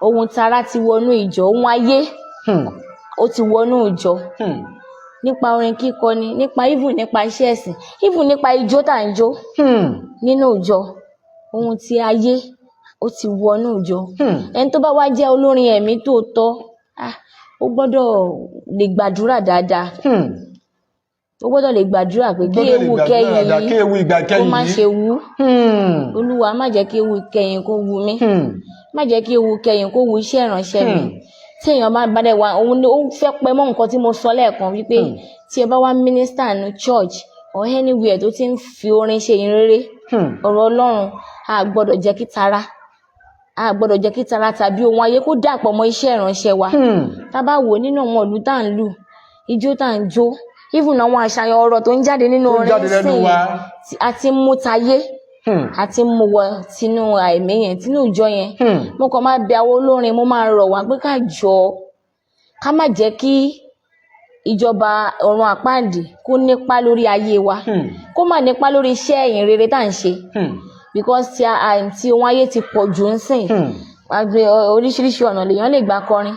Ohun tara ti wọnú ìjọ, ohun ayé ó ti wọnú ìjọ. Nípa orin kíkọ ni, nípa even nípa iṣẹ́ ẹ̀sìn, even nípa ijó tá à ń jó nínú ìjọ, ohun tí ayé ó ti wọnú ìjọ. Ẹni tó bá wá jẹ́ olórin ẹ̀mí tòótọ́, ah, ó gbọ́dọ̀ lè gbàdúrà dáadáa. Ó gbọ́dọ̀ lè gbàdúrà pé kí Gbọ́dọ̀ lè ewu gbàdúrà kẹyìn dáadáa, kí yìí ewu ìgbà kó kẹyìn má yìí ṣe wú. Olúwa, má jẹ́ kí ewu kẹyìn kó wu mí. Má jẹ́ kí ewu kẹyìn kó wu iṣẹ́ ìránṣẹ́ mi. Tí èèyàn bá bá dẹ̀ wá, òun ni ó fẹ́ pẹ́ mọ́ nǹkan tí mo sọ lẹ́ẹ̀kan wípé tí ẹ bá wá minister ní church or anywhere tó ti ń fi orin ṣe ìhìnrere ọ̀rọ̀ Ọlọ́run, a gbọ́dọ̀ jẹ́ kí tara, a gbọ́dọ̀ jẹ́ kí tara tàbí ohun ayé kó dàpọ̀ mọ́ iṣẹ́ ìránṣẹ́ wa. Tá bá wò nínú àwọn ìlú tá à ń lù, ijó tá à ń jó, even àwọn àṣàyàn ọ̀rọ̀ tó ń jáde nínú Tó ń orin jáde lẹ́nu sìn, wa. A ti ń mú tayé, a ti ń mú wọ tinú àìmí yẹn, tinú ìjọ yẹn. Mo kàn máa bẹ̀ àwọn olórin, mo máa rọ̀ wá pé ká jọ, ká má jẹ́ kí ìjọba ọ̀run àpáàdì kó nípa lórí ayé wa, kó má nípa lórí iṣẹ́ ìyìn rere tá à ń ṣe, because tí ohun ayé ti pọ̀ jù ń sìn. Oríṣiríṣi ọ̀nà lèèyàn lè gbà kọrin.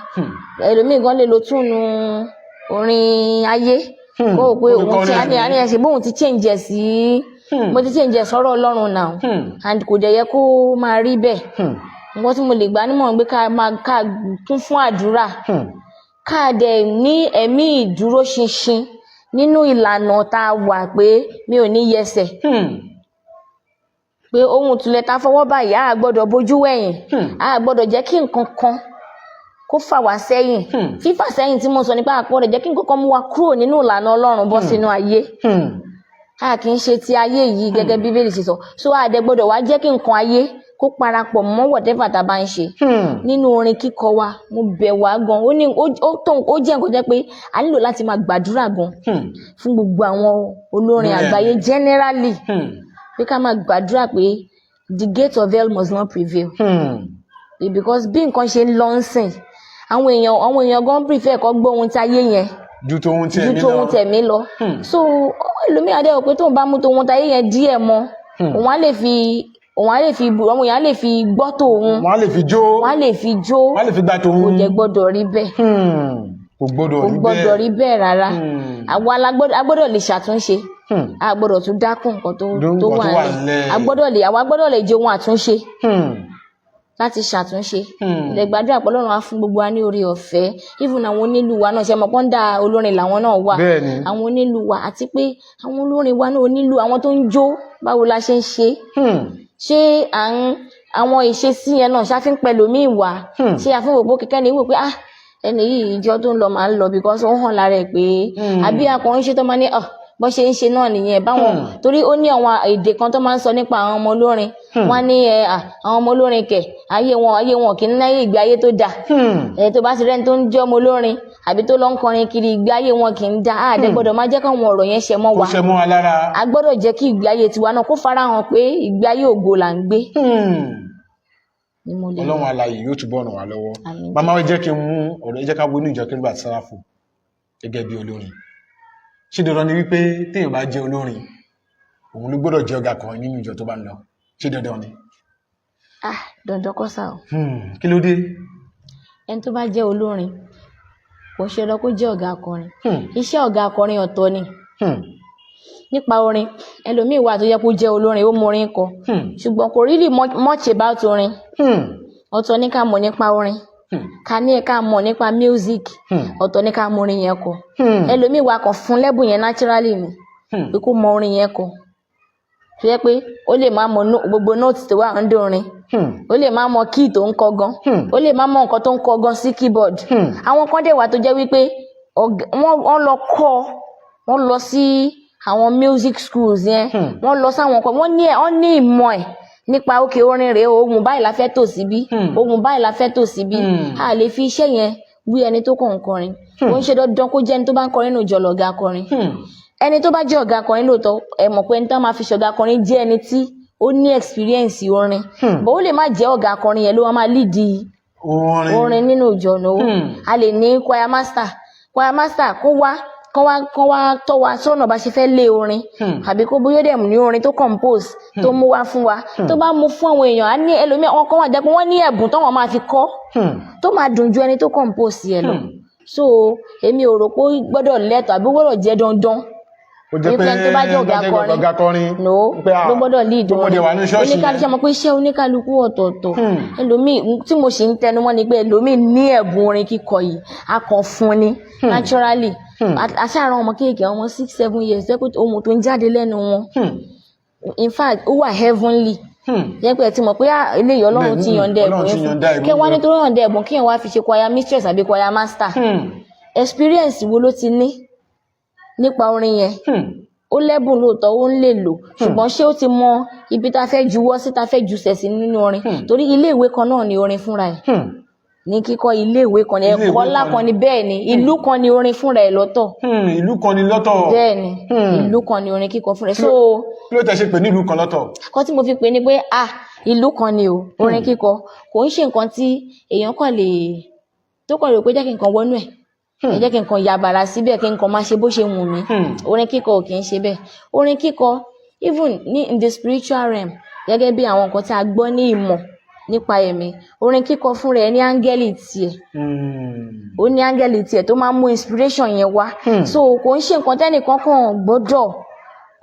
Ẹlòmíì gan lè lo tune orin ayé, kó o pé Ó fi òun ti kọrin á ní ẹ̀mí. á ní ẹ ṣe bóun ti change ẹ̀ sí, mo ti change ẹ̀ sọ́rọ̀ Ọlọ́run now, and kò dẹ̀ yẹ kó máa rí bẹ́ẹ̀. Nǹkan tí mo lè gbà nímọ̀ràn pé ká máa ká kún fún àdúrà, ká dẹ̀ ní ẹ̀mí ìdúróṣinṣin. Nínú ìlànà tá a wà pé mi ò ní yẹsẹ̀, pé ohun ìtúlẹ̀ tá a fọwọ́ báyìí, a gbọ́dọ̀ bójú wẹ̀yìn, a gbọ́dọ̀ jẹ́ kí nǹkan kan kó fà wá sẹ́yìn. Fífà sẹ́yìn tí mo sọ nípa, a gbọ́dọ̀ jẹ́ kí nǹkan kan mú wa kúrò nínú ìlànà Ọlọ́run bọ́ sínú ayé. A kì í ṣe ti ayé yìí, gẹ́gẹ́ bí Bíbélì ṣe sọ. So a dẹ̀ gbọ́dọ̀ wá jẹ́ kí nǹkan ayé kó parapọ̀ mọ́ whatever tá a bá ń ṣe nínú orin kíkọ wa. Mo bẹ̀ wá gan, ó ní ó tó, ó jẹ́ nǹkan jẹ́ pé a nílò láti máa gbàdúrà gan fún gbogbo àwọn olórin Olórin àgbáyé ẹ̀mí. generally, pé ká máa gbàdúrà pé the gate of hell must not prevail, because bí nǹkan ṣe ń lọ ń sìn, àwọn èèyàn gan prefer kó gbọ́ ohun tí ayé yẹn ju tòun tí ju ẹ̀mí tóun lọ. tẹ̀mí lọ. So ẹlòmíì adé wò pé tóun bá mú tóun tayé yẹn díẹ̀ mọ́, òun á lè fi àwọn èèyàn á lè fi gbọ́ tòun. Wọ́n á lè fi jó. Wọ́n á lè fi jó. Wọ́n á lè fi gba tòun. Kò jẹ́ gbọ́dọ̀ rí bẹ́ẹ̀. Kò gbọ́dọ̀ Kò rí gbọ́dọ̀ bẹ́ẹ̀. rí bẹ́ẹ̀ rárá. Àwa la gbọ́dọ̀, a gbọ́dọ̀ lè ṣàtúnṣe. A gbọ́dọ̀ tún dákún nǹkan Dún tó nǹkan wà tó wà nílẹ̀. nílẹ̀. A gbọ́dọ̀ lè àwa gbọ́dọ̀ lè jẹ ohun àtúnṣe láti ṣàtúnṣe. Lè gbàdúrà pé Ọlọ́run á fún gbogbo wa ní oore ọ̀fẹ́. Even àwọn onílù wa náà, ṣe mọ̀ pọ́n dá olórin làwọn náà wà. Bẹ́ẹ̀ni. Àwọn onílù wa, àti pé àwọn olórin wa náà, onílù, àwọn tó ń jó, báwo la ṣe ń ṣe? Ṣé à ń àwọn ìṣesí yẹn náà ṣáfi ń pẹlòmíì wá? Ṣé àfihàn òpó kẹkẹ ní wò pé, ah, ẹni yìí, ìjọ tó ń lọ máa ń lọ because ó hàn lára ẹ̀ pé, àbí akọrin ṣe tó máa ní ọ bó ṣe ń ṣe náà nìyẹn báwọn? Torí ó ní àwọn èdè kan tó máa ń sọ nípa àwọn ọmọ olórin. Wọn ní ẹ àwọn ọmọ olórin kẹ, ayé wọn kì í náyé ìgbé ayé tó dáa. Ẹ tó bá ti rẹ́ni tó ń jẹ́ ọmọ olórin àbí tó lọ ń kọrin kiri, ìgbé ayé wọn kì í dáa. Àdẹ gbọ́dọ̀ máa jẹ́ káwọn ọ̀rọ̀ yẹn ṣẹ mọ́ Kó wa. ṣe mọ́ wa lára. A gbọ́dọ̀ jẹ́ kí ìgbé ayé tiwa náà kó farahàn pé ìgbé ayé ògo là ń gbé. Ni mo lè Ọlọ́run alààyè yóò túbọ̀ ràn wá lọ́wọ́. Àmín. Màmá wa, jẹ́ kí n mú ọ̀rọ̀, ẹ jẹ́ ká wo inú ìjọ Kérúbù àti Séráfù gẹ́gẹ́ bí olórin. Ṣé dandan ni wípé téèyàn bá jẹ́ olórin, òun ló gbọ́dọ̀ jẹ́ ọ̀gá kan nínú ìjọ tó bá ń lọ? Ṣé dandan ni? Ah, dandan kọ́ sá o. Kí ló dé? Ẹni tó bá jẹ́ olórin, kò ṣe lọ kó jẹ́ ọ̀gá akọrin. Iṣẹ́ ọ̀gá akọrin ọ̀tọ̀ ni. Nípa orin, ẹlòmíì wà tó yẹ kó jẹ́ olórin, ó mọ orin kọ, ṣùgbọ́n kò really much about orin. Ọ̀tọ̀ ní ká mọ̀ nípa orin, ká ní ká mọ̀ nípa music. Ọ̀tọ̀ ní ká mọ orin yẹn kọ. Ẹlòmíì wà, kàn fún lẹ́bùn yẹn naturally ni, pé kó mọ orin yẹn kọ, tó yẹ pé ó lè má mọ gbogbo notes tó wà ń orin, ó lè má mọ key tó ń kọ gan, ó lè má mọ nǹkan tó ń kọ gan sí keyboard. Àwọn kan dẹ̀ wà tó jẹ́ wípé wọ́n lọ kọ́, wọ́n lọ sí àwọn music schools yẹn, wọ́n lọ sáwọn kan, wọ́n ní ìmọ̀ ẹ̀ nípa òkè orin rèé, ohun báyìí la fẹ́ tò síbí, ohun báyìí la fẹ́ tò síbí. A lè fi iṣẹ́ yẹn wí ẹni tó kàn ń kọrin. Kò ń ṣe dandan kó jẹ́ ẹni tó bá ń kọrin nínú ìjọ lọ̀gá akọrin. Ẹni tó bá jẹ́ ọ̀gá akọrin lóòótọ́, ẹ mọ̀ pé ẹni tó máa fi ṣọ̀gá akọrin jẹ́ ẹni tí ó ní experience orin, but ó lè má jẹ́ ọ̀gá akọrin yẹn ló wá máa lead Orin. orin nínú ìjọ náà. A lè ní choir master, choir master kó wá tọ́ wa sọ́nà bá ṣe fẹ́ lé orin, àbí kó bóyá dẹ̀ ní orin tó compose tó mú wá fún wa, tó bá mú fún àwọn èèyàn, á ní ẹlòmíì, àwọn kan wà jẹ́ pé wọ́n ní ẹ̀bùn táwọn máa fi kọ́ tó máa dùn ju ẹni tó compose yẹn lọ. So èmi ò rò pé ó gbọ́dọ̀ lẹ́tọ̀ọ́ àbí ó gbọ́dọ̀ jẹ́ dandan Ó jẹ́ pé wípé ẹni tó bá jẹ́ ọ̀gá akọrin ọ̀gá akọrin no pé, ló gbọ́dọ̀ lead tó gbọ́dọ̀ wà ní ṣọ́ọ̀ṣì. Oníkálukú, ṣe mọ̀ pé iṣẹ́ oníkálukú ọ̀tọ̀ọ̀tọ̀. Ẹlòmíì tí mo sì ń tẹnu mọ́ ni pé ẹlòmíì ní ẹ̀bùn orin kíkọ yìí, a kàn fún ni naturally. Aṣáára ọmọ kéèké, ọmọ 6, 7 years, jẹ́ pé ohun tó ń jáde lẹ́nu wọn, in fact, ó wà heavenly, jẹ́ pé ẹ ti mọ̀ pé, ah, eléyìí, Ọlọ́run ti yọ̀ǹda ẹ̀bùn Ọlọ́run ti yẹn fún yọ̀ǹda ẹ̀bùn kí wọ́n yẹn. nítorí yọ̀ǹda ẹ̀bùn, kí wọ́n wá fi ṣe choir mistress àbí choir master. Experience wo ló ti ní nípa orin yẹn? Ó lẹ́bùn lóòótọ́, ó ń lè lò, ṣùgbọ́n ṣé ó ti mọ ibi tá a fẹ́ juwọ́ sí, tá a fẹ́ jùsẹ̀ sí nínú orin? Torí iléèwé kan náà ni orin fúnra ẹ̀ ní kíkọ́. Iléèwé kan ní Iléèwé ẹ̀kọ́ ńlá kan kan ní. Bẹ́ẹ̀ ni, ìlú kan ní orin fúnra ẹ̀ lọ́tọ̀. Ìlú kan ni lọ́tọ̀. Bẹ́ẹ̀ ni, ìlú kan ní orin kíkọ fúnra ẹ̀. So Kí ló tẹ ṣe pè ní ìlú kan lọ́tọ̀? Kọ́ tí mo fi pè ní pé, ah, ìlú kan ni o. Orin kíkọ kò ń ṣe nǹkan tí èèyàn kàn lè tó kàn rò pé jẹ́ kí nǹkan wọnú ẹ̀, ẹ jẹ́ kí nǹkan yàbàrà síbẹ̀, kí nǹkan máa ṣe bó ṣe wù mí. Orin kíkọ ò kì í ṣe bẹ́ẹ̀. Orin kíkọ, even ní in the spiritual realm, gẹ́gẹ́ bí àwọn nǹkan tí a gbọ́ ní ìmọ̀ nípa ẹ̀mí, orin kíkọ fúnra ẹ̀ ní áńgẹ́lì tiẹ̀. Ó ní áńgẹ́lì tiẹ̀ tó máa ń mú inspiration yẹn wá. So kò ń ṣe nǹkan tẹ́nìkan kàn gbọ́dọ̀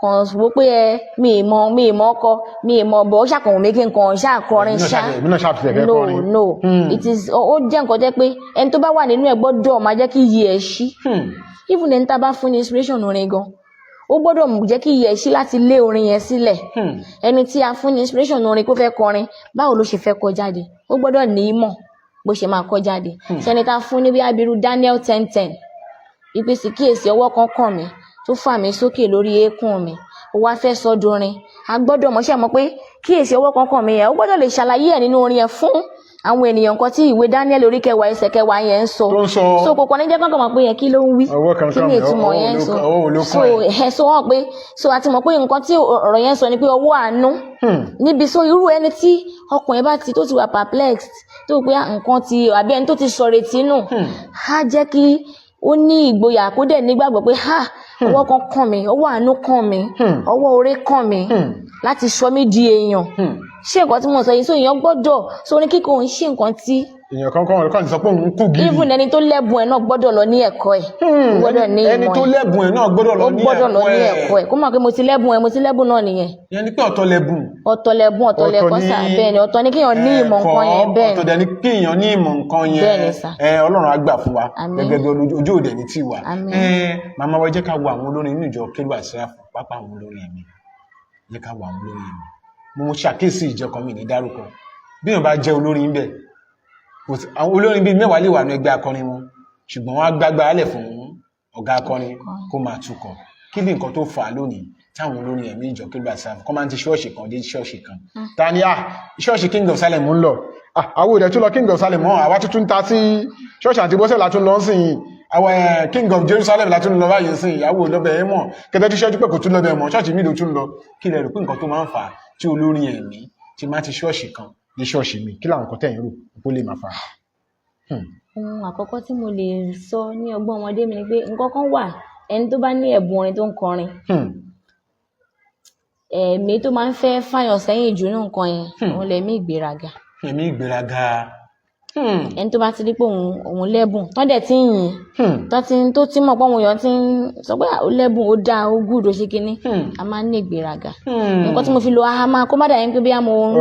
Kàn wò pé ẹ mi ì mọ̀ ọkọ mi ì mọ̀ bọ̀, ó ṣàkànwò mi kí n kàn ṣàkọrin ṣá. Èmi náà ṣàtìlẹ̀ fẹ́ No. kọrin. No, it is ó jẹ́ nǹkan jẹ́ pé ẹni tó bá wà nínú ẹ̀ gbọ́dọ̀ máa jẹ́ kí iyì ẹ̀ ṣí. Even ẹni tá a bá fún ní inspiration orin gan, ó gbọ́dọ̀ jẹ́ kí iyì ẹ̀ ṣí láti lé orin yẹn sílẹ̀. Ẹni tí a fún ní inspiration orin kó fẹ́ kọrin, báwo ló ṣe fẹ́ kọ jáde? Ó gbọ́dọ̀ ní ìmọ̀ bó ṣe máa kọ jáde. Ṣẹni tá a fún ní bí abiru Daniel 10:10, ìpèsè kíyèsí, ọwọ́ kan kàn mí tó fà mí sókè lórí eékún mi, ó wá fẹ́ sọ dorin, a gbọ́dọ̀ mọ̀ ṣe mọ̀ pé kíyèsí ọwọ́ kan kàn mí yẹn, ó gbọ́dọ̀ lè ṣàlàyé ẹ̀ nínú orin yẹn fún àwọn ènìyàn, nǹkan tí ìwé Daniel orí kẹwàá ẹsẹ̀ kẹwàá yẹn ń sọ. Tó ń sọ. So kò kàn ní jẹ́ kankan mọ̀ pé yẹn kí ló ń wí, Ọwọ́ kan kí kàn ni mí, ìtumọ̀ ọwọ́ yẹn ń wo sọ. Ọwọ́ wo ló So kàn ẹ́? ẹ so wọn pé so àti mọ̀ pé nǹkan tí ọ̀rọ̀ yẹn sọ ni pé ọwọ́ àánú níbi. So irú ẹni tí ọkàn ẹ bá ti tó ti wà perplexed, tó pé ah, nǹkan ti àbí ẹni tó ti sọ retí nù, á jẹ́ kí ó ní ìgboyà, kó dẹ̀ nígbàgbọ́ pé ha, ọwọ́ kan kàn mí, ọwọ́ àánú kàn mí, ọwọ́ oore kàn mí láti sọ mí di èèyàn. Ṣé nǹkan tí mo sọ yìí? So èèyàn gbọ́dọ̀ so orin kíkọ òun ṣe nǹkan tí Èèyàn kan kàn ti sọ pé òun kú gírì. Even ẹni tó lẹ́bùn ẹ̀ náà gbọ́dọ̀ lọ ní ẹ̀kọ́ ẹ̀. Ó gbọ́dọ̀ ní Ẹni ìmọ̀ tó ẹ̀. lẹ́bùn ẹ̀ náà gbọ́dọ̀ lọ Ó ní gbọ́dọ̀ lọ ní ẹ̀kọ́ ẹ̀. ẹ̀kọ́ ẹ̀, kó mọ̀ pé mo ti lẹ́bùn ẹ̀, mo ti lẹ́bùn náà nìyẹn. Ìyẹn ni pé ọ̀tọ̀ lẹ́bùn. Ọ̀tọ̀ lẹ́bùn, ọ̀tọ̀ lẹ́kọ́ sà. Bẹ́ẹ̀ ni, ọ̀tọ̀ ní kéèyàn ní ìmọ̀ nǹkan yẹn, bẹ́ẹ̀ ọ̀tọ̀ ni. Dẹ̀ ni kéèyàn ní ìmọ̀ nǹkan yẹn. Bẹ́ẹ̀ ni sà. Ẹ Ọlọ́run á gbà fún wa. Àmín. Gẹ́gẹ́ bí ojú òde ní tiwa. Àmín. Ẹ màmá wa, jẹ́ ká wo àwọn olórin nínú ìjọ Kérúbù àti Séráfù, pápá àwọn olórin ẹ̀mí. Jẹ́ ká wo àwọn olórin ẹ̀mí. Mo ṣàkíyèsí ìjọ kan, mi ní dárúkọ. Bí èèyàn bá jẹ́ olórin ń bẹ̀, àwọn olórin bíi 10 lè wà ní ẹgbẹ́ akọrin wọn, ṣùgbọ́n wọ́n á gbágbá lẹ̀ fún ọ̀gá akọrin kó máa tukọ̀. Kí ni nǹkan tó fà á lónìí táwọn olórin ẹ̀mí ìjọ Kérúbù àti Séráfù kọ́ máa ń ti ṣọ́ọ̀ṣì kan dé ṣọ́ọ̀ṣì kan? Ta ni ah, ṣọ́ọ̀ṣì King of Salem ń lọ. Ah, àwọn òde tún lọ King of Salem mọ́, àwa tuntun ta sí ṣọ́ọ̀ṣì àti bọ́sẹ̀ látún lọ sí yìí. Àwọn King of Jerusalem látún lọ báyìí sí ìyàwó lọ́bẹ̀ ẹ̀ mọ̀ kẹtẹ́ tí ṣọ́ọ̀ṣì pé kò tún lọ́bẹ̀ mọ́, ṣọ́ọ̀ṣì mi ló tún lọ. Kí lẹ rò pé nǹkan tó máa ń fà á tí olórin ẹ̀mí ti máa ti ṣọ́ọ̀ṣì kan dé ṣọ́ọ̀ṣì mi? Kí làwọn nǹkan tẹ̀yìn rò kó lè máa fà á? Ohun àkọ́kọ́ tí mo lè sọ ní ọgbọ́n ọmọdé mi ni pé nǹkan kan wà, ẹni tó bá ní ẹ̀bùn orin tó ń kọrin, ẹ̀mí tó máa ń fẹ́ fàyàn sẹ́yìn jù ní nǹkan yẹn, òun lẹ̀mí ìgbéraga. Ẹ̀mí ìgbéraga. Ẹni tó bá ti rí pé òun lẹ́bùn, tán dẹ̀ ti ń yìn, tán ti tó ti mọ̀ pé òun èèyàn ti ń sọ pé ó lẹ́bùn, ó dáa, ó good, ó ṣe kinní, a máa ń ní ìgbéraga. Nǹkan tí mo fi lo ahama kó má dà yín pé bí mo ń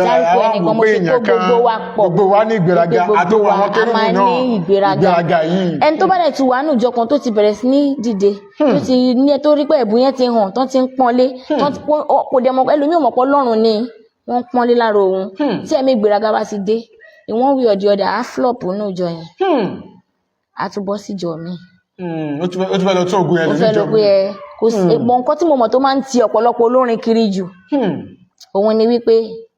dárúkọ ẹnìkan, mo fi kó gbogbo wa pọ̀. Gbogbo wa ní ìgbéraga. Pé gbogbo Àtòwọn wa, àwọn a kérúbù máa náà ní ìgbéraga. Ìgbéraga yìí. Ẹni tó bá dẹ̀ ti wà nù ìjọ kan, tó ti bẹ̀rẹ̀ sí ní dìde, tó ti ní tó rí pé ẹ̀bùn yẹn ti hàn, tó ti ń pọ́nlé, tó ti kò dẹ̀ mọ̀, ẹlòmíì ò mọ̀ pé Ọlọ́run ni wọ́n ń pọ́nlé lára òun. Tí ẹ̀mí ìgbéraga bá ti dé, in one way or the other, á flop nínú ìjọ yẹn, á tún bọ́ síjọ míì. Ó tún fẹ́ lọ tún ògùn yẹn Ó lò fẹ́ níjọ lọ pé ẹ kò sí mọ nǹkan tí mo mọ̀ tó máa ń ti ọ̀pọ̀lọpọ̀ olórin kiri jù, òun ni wípé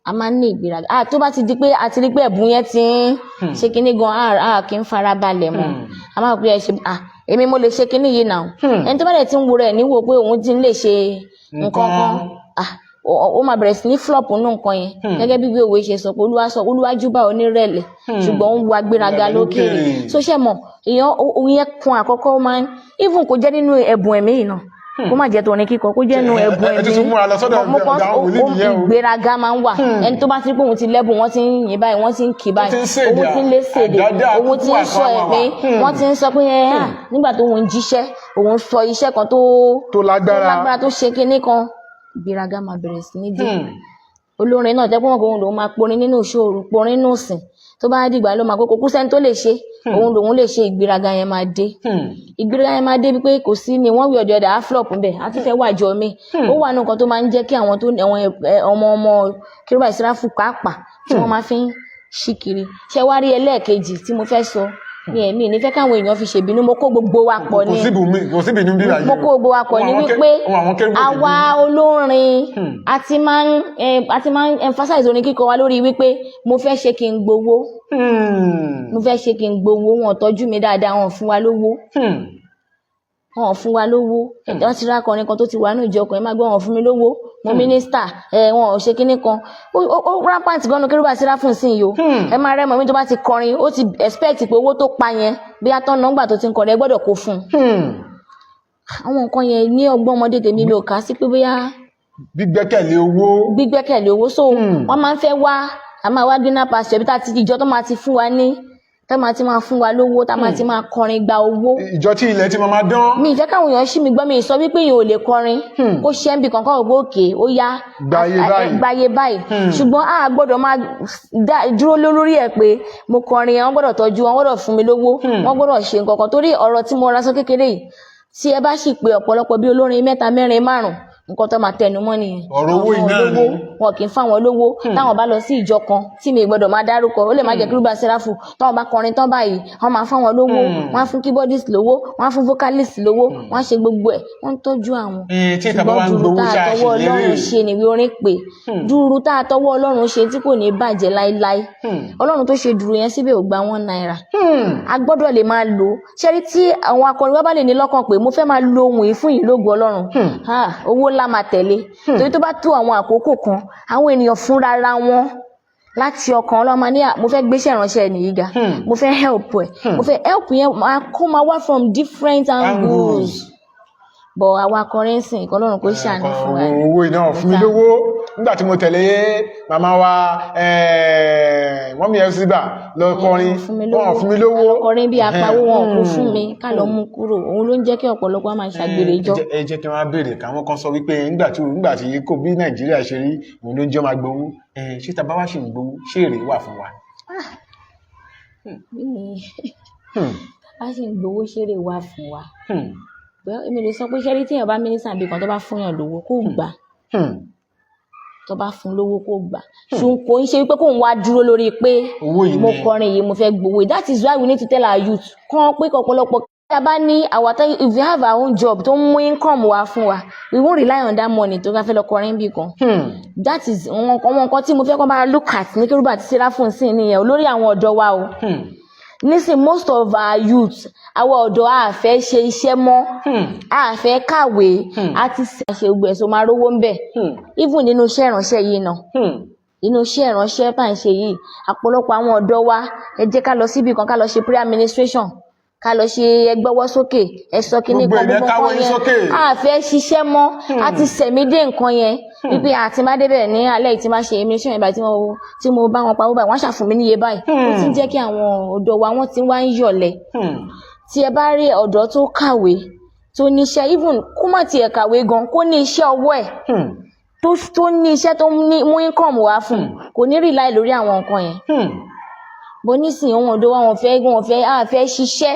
a máa ń ní ìgbéraga. Ah, tó bá ti di pé a ti rí pé ẹ̀bùn yẹn ti ń ṣe kinní gan, a kì í fara balẹ̀ mọ́. A máa rò pé ẹ ṣe, ah, èmi mo lè ṣe kinní yìí náà. Ẹni tó bá dẹ̀ ti ń wo rẹ̀ níwò pé òun ti ń lè ṣe nǹkan kan, ah, ó máa bẹ̀rẹ̀ sí ní flop nínú nǹkan yẹn. Gẹ́gẹ́ bí bí òwe ṣe sọ pé Olúwa sọ, Olúwa júbà onírẹ̀lẹ̀, ṣùgbọ́n ó ń wo agbéraga lókèèrè. Lókèèrè. So ṣe mọ̀, èèyàn òun yẹn kun àkọ́kọ́, ó máa ń even kó jẹ́ nínú ẹ̀bùn ẹ̀mí yìí náà, kó má jẹ́ torin kíkọ, kó jẹ́ nínú ẹ̀bùn Ẹ ẹ̀mí. tuntun múra lọ sọ́dọ̀ Mo kàn ọ̀dọ̀ àwọn wòlíì nìyẹn o. Ìgbéraga máa ń wà. Ẹni tó bá ti rí pé òun ti lẹ́bùn, wọ́n ti ń yìn báyìí, wọ́n ti ń kì báyìí, Ti ń ṣèdè òun ti ń lé ṣèdè, àdádá òun ti ń kúkú sọ àkọ́ ẹ̀mí, wọ́n ti ń sọ pé ẹ hàn nígbà tó òun jíṣẹ́, òun sọ iṣẹ́ kan tó Tó lágbára. tó lágbára, tó ṣe kinní kan, ìgbéraga máa bẹ̀rẹ̀ sí ní dé. Olórin náà jẹ́ pé wọ́n kò òun lòun máa porin nínú ìṣòro, porin nínú ìsìn, tó bá dìgbà ló máa kó kókó sẹ́ni tó lè ṣe, òun lòun lè ṣe. Ìgbéraga yẹn máa dé. Ìgbéraga yẹn máa dé bí pé kò sí ni wọ́n wí ọ̀dọ̀ ọ̀dà, á flop ńbẹ̀, á tún fẹ́ wà jọ mi. Ó wà nù nǹkan tó máa ń jẹ́ kí àwọn tó àwọn ọmọ ọmọ Kérúbù àti Séráfù pàápàá tí wọ́n máa fi ń ṣí kiri. Ṣé wá rí ẹlẹ́ẹ̀kejì tí mo fẹ́ sọ ní ẹ̀mí ní fẹ́ káwọn èèyàn fi ṣèbínú, mo kó gbogbo wa pọ̀ Kò ni. síbùmí, kò síbìnú bí báyìí. Mo kó gbogbo wa pọ̀ ní wípé Àwọn kérúbù àwa olórin a ti máa ń emphasize orin kíkọ wa lórí wípé mo fẹ́ ṣe kí n gbowó, mo fẹ́ ṣe kí n gbowó, wọn ò tọ́jú mi dáadáa, wọn ò fún wa lówó, wọn ò fún wa lówó. Wọ́n ti rákọrin kan tó ti wà ní ìjọ kan, ẹ má gbọ́, wọn ò fún mi lówó, mo mínísítà ẹ, wọn ò ṣe kinní kan. Ó rampant gan-an Kérúbù àti Séráfù sí yìí o. Ẹ máa rẹ́ mọ̀ mi tó bá ti kọrin, ó ti expect pé owó tó pa yẹn bí atọ́ nọ́ngbà tó ti ń kọrin, ẹ gbọ́dọ̀ kó fún un. Àwọn nǹkan yẹn ní ọgbọ́n ọmọdé tèmi, mi ò kà á sí pé bóyá Gbígbẹ́kẹ̀lé owó. Gbígbẹ́kẹ̀lé owó. So wọ́n máa ń fẹ́ wá, a máa wá greener pasture bí tá ti ìjọ tó máa ti fún wa ní Tá máa ti máa fún wa lówó, tá máa ti máa kọrin gba owó. Ìjọ tí ilẹ̀ ti máa dán. Mi ì fẹ́ káwọn èèyàn ṣì mí gbọ́. Mi ì sọ wípé èèyàn ò lè kọrin kó ṣe ń bì kankan ògbó òkè ó yá. Gbáyé báyìí. Gbáyé báyìí, ṣùgbọ́n a gbọ́dọ̀ máa dúró lórí ẹ̀ pé mo kọrin, wọ́n gbọ́dọ̀ tọ́jú, wọ́n gbọ́dọ̀ fún mi lówó, wọ́n gbọ́dọ̀ ṣe nǹkan kan. Torí ọ̀rọ̀ tí mo ra sọ kékeré yìí, tí ẹ bá sì pé ọ̀pọ̀lọpọ̀ bí olórin mẹ́ta, mẹ́rin, márùn, nǹkan tó máa tẹnu mọ́ nìyẹn. Ọ̀rọ̀ owó Àwọn iná olówó, ni. wọn kì í fáwọn lówó. Táwọn bá lọ sí ìjọ kan tí mi gbọ́dọ̀ máa dárúkọ, ó lè má jẹ́ Kérúbù Séráfù, táwọn bá kọrin tán báyìí, wọ́n máa fáwọn lówó, wọ́n á fún keyboardist lówó, wọ́n á fún vocalist lówó, wọ́n á ṣe gbogbo ẹ̀, wọ́n ń tọ́jú àwọn. Tí ìta bá wá ń Ṣùgbọ́n gbowó dùrù tá a ṣáà ṣe tọwọ́ lérè. Ọlọ́run ṣe nìwé orin pé dùrù tá a tọwọ́ Ọlọ́run ṣe tí kò ní bàjẹ́ láéláé. Ọlọ́run tó ṣe dùrù yẹn síbẹ̀ ò gba ₦1. A gbọ́dọ̀ lè máa lò ó. Ṣẹ́rí tí àwọn akọrin wa bá lè ní lọ́kàn pé mo fẹ́ máa lo ohun yìí fún ìlógo Ọlọ́run, ah, owó ńlá máa tẹ̀lé, torí tó bá tó àwọn àkókò kan, àwọn ènìyàn fúnra ra wọn láti ọkàn Ọlọ́run máa ní, "À, mo fẹ́ gbéṣẹ́ ìránṣẹ́ nìyí ga, mo fẹ́ help ẹ̀, mo fẹ́ help yẹn máa kó máa wá from different angles." Angles. But àwa akọrin ń sìn, Ọlọ́run kò ṣàánú fún wa. Owó iná fún mi lówó. Nígbà tí mo tẹ̀lé màmá wa, mummy FC gbà lọ kọrin, Fún mi lówó. Wọ́n fún mi lówó. Ká lọ kọrin bí apawó, wọn kò fún mi, ká lọ mú kúrò. Òun ló ń jẹ́ kí ọ̀pọ̀lọpọ̀ máa ṣàgbèrè jọ. Ẹ jẹ́ kí wọ́n á béèrè káwọn kan sọ wípé nígbà tí kò bí Nàìjíríà ṣe rí, òun ló ń jẹ́ máa gbowó. Ṣé tá a bá wá ṣì ń gbowó, ṣé èrè wà fún wa? Bí bá ṣì ń gbowó, ṣeré wà fún wa? Well, èmi lè sọ pé ṣẹ́rí tí èèyàn bá mínísítà bí kan tó bá fún yàn lówó, kó gbà. Tó bá fún lówó, kó gbà, ṣùgbọ́n kò ń ṣe wípé kóun wá dúró lórí pé Owó yìí mo ni. kọrin yìí, mo fẹ́ gbowó. That is why we need to tell our youth kàn pé ọ̀pọ̀lọpọ̀ tí a bá ní our time, if we have our own job tó ń mú income wá fún wa, we won't rely on that money tó ká fẹ́ lọ kọrin bí kan. That is àwọn nǹkan tí mo fẹ́ kọ́ máa look at ní Kérúbù àti Séráfù sí nìyẹn, olórí àwọn ọ̀dọ́ wa o. Nísìn, most of our youth, àwọn ọ̀dọ́, a fẹ́ ṣe iṣẹ́ mọ́, a fẹ́ kàwé, a ti ṣe gbogbo ẹ̀, so máa rówó ń bẹ̀. Even nínú iṣẹ́ ìránṣẹ́ yìí náà, inú iṣẹ́ ìránṣẹ́ tá à ń ṣe yìí, ọ̀pọ̀lọpọ̀ àwọn ọ̀dọ́ wa, ẹ jẹ́ ká lọ síbi kan, ká lọ ṣe prayer ministration, ká lọ ṣe ẹgbọ́wọ́ sókè, ẹ sọ kínní Gbogbo kan, ènìyàn gbogbo káwọ́ nǹkan yín yẹn, sókè. A fẹ́ ṣiṣẹ́ mọ́. A ti sẹ̀mí dé nǹkan yẹn wípé àti má débẹ̀ ní alẹ́ yìí tí má ṣe administration yẹn báyìí, tí mo bá wọn pawó báyìí, wọ́n ṣàfún mi níye báyìí. Ó ti ń jẹ́ kí àwọn ọ̀dọ́ wa, wọ́n ti wá ń yọ̀lẹ̀. Tí ẹ bá rí ọ̀dọ́ tó kàwé, tó níṣẹ́, even kó má tiẹ̀ kàwé gan, kó ní iṣẹ́ ọwọ́ ẹ̀, tó ní iṣẹ́ tó ní mú income wá fún un, kò ní rely lórí àwọn nǹkan yẹn. Bó nísìnyí, àwọn ọ̀dọ́ wa, wọ́n fẹ́ a fẹ́ ṣiṣẹ́,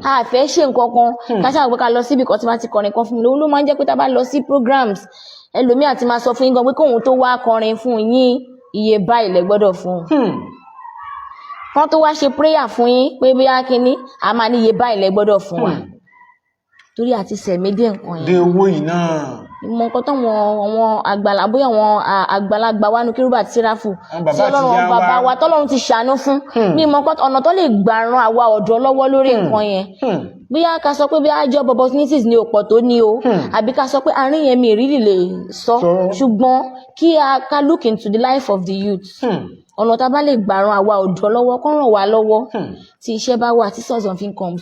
a fẹ́ ṣe nǹkan kan. Ká ṣáà pé ká lọ síbi kan tí wọ́n ti kọrin kan fún mi lówó ló máa ń jẹ́ pé tá a bá lọ sí programs, ẹlòmíà ti máa sọ fún yín gan pé kóun tó wá kọrin fún yín, iye báyìí lẹ gbọ́dọ̀ fún un. Kán tó wá ṣe prayer fún yín pé bóyá kínní, a máa ní iye báyìí lẹ gbọ́dọ̀ fún wa, torí àti sẹ̀mí dé nǹkan yẹn. Dé owó yìí náà. Ìmọ̀ nǹkan táwọn àwọn àgbàlá, bóyá àwọn àgbàlagbà wa nu Kérúbù àti Séráfù Àwọn bàbá tí àti Ọlọ́run ìyá wa. Bàbá wa tọ́lọ́run ti ṣàánú fún ní ìmọ̀ nǹkan ọ̀nà tó lè gbà ran àwa ọ̀dọ́ lọ́wọ́ lórí nǹkan yẹn. Bóyá ká sọ pé bóyá job opportunities ní òpọ̀ tó ní o, àbí ká sọ pé àárín yẹn, mi ìrírí lè sọ. Sọ. Ṣùgbọ́n kí a ká look into the life of the youth, ọ̀nà tá a bá lè gbà ran àwa ọ̀dọ́ lọ́wọ́, kó ràn wá lọ́wọ́. Tí iṣẹ́ bá wà, tí source of income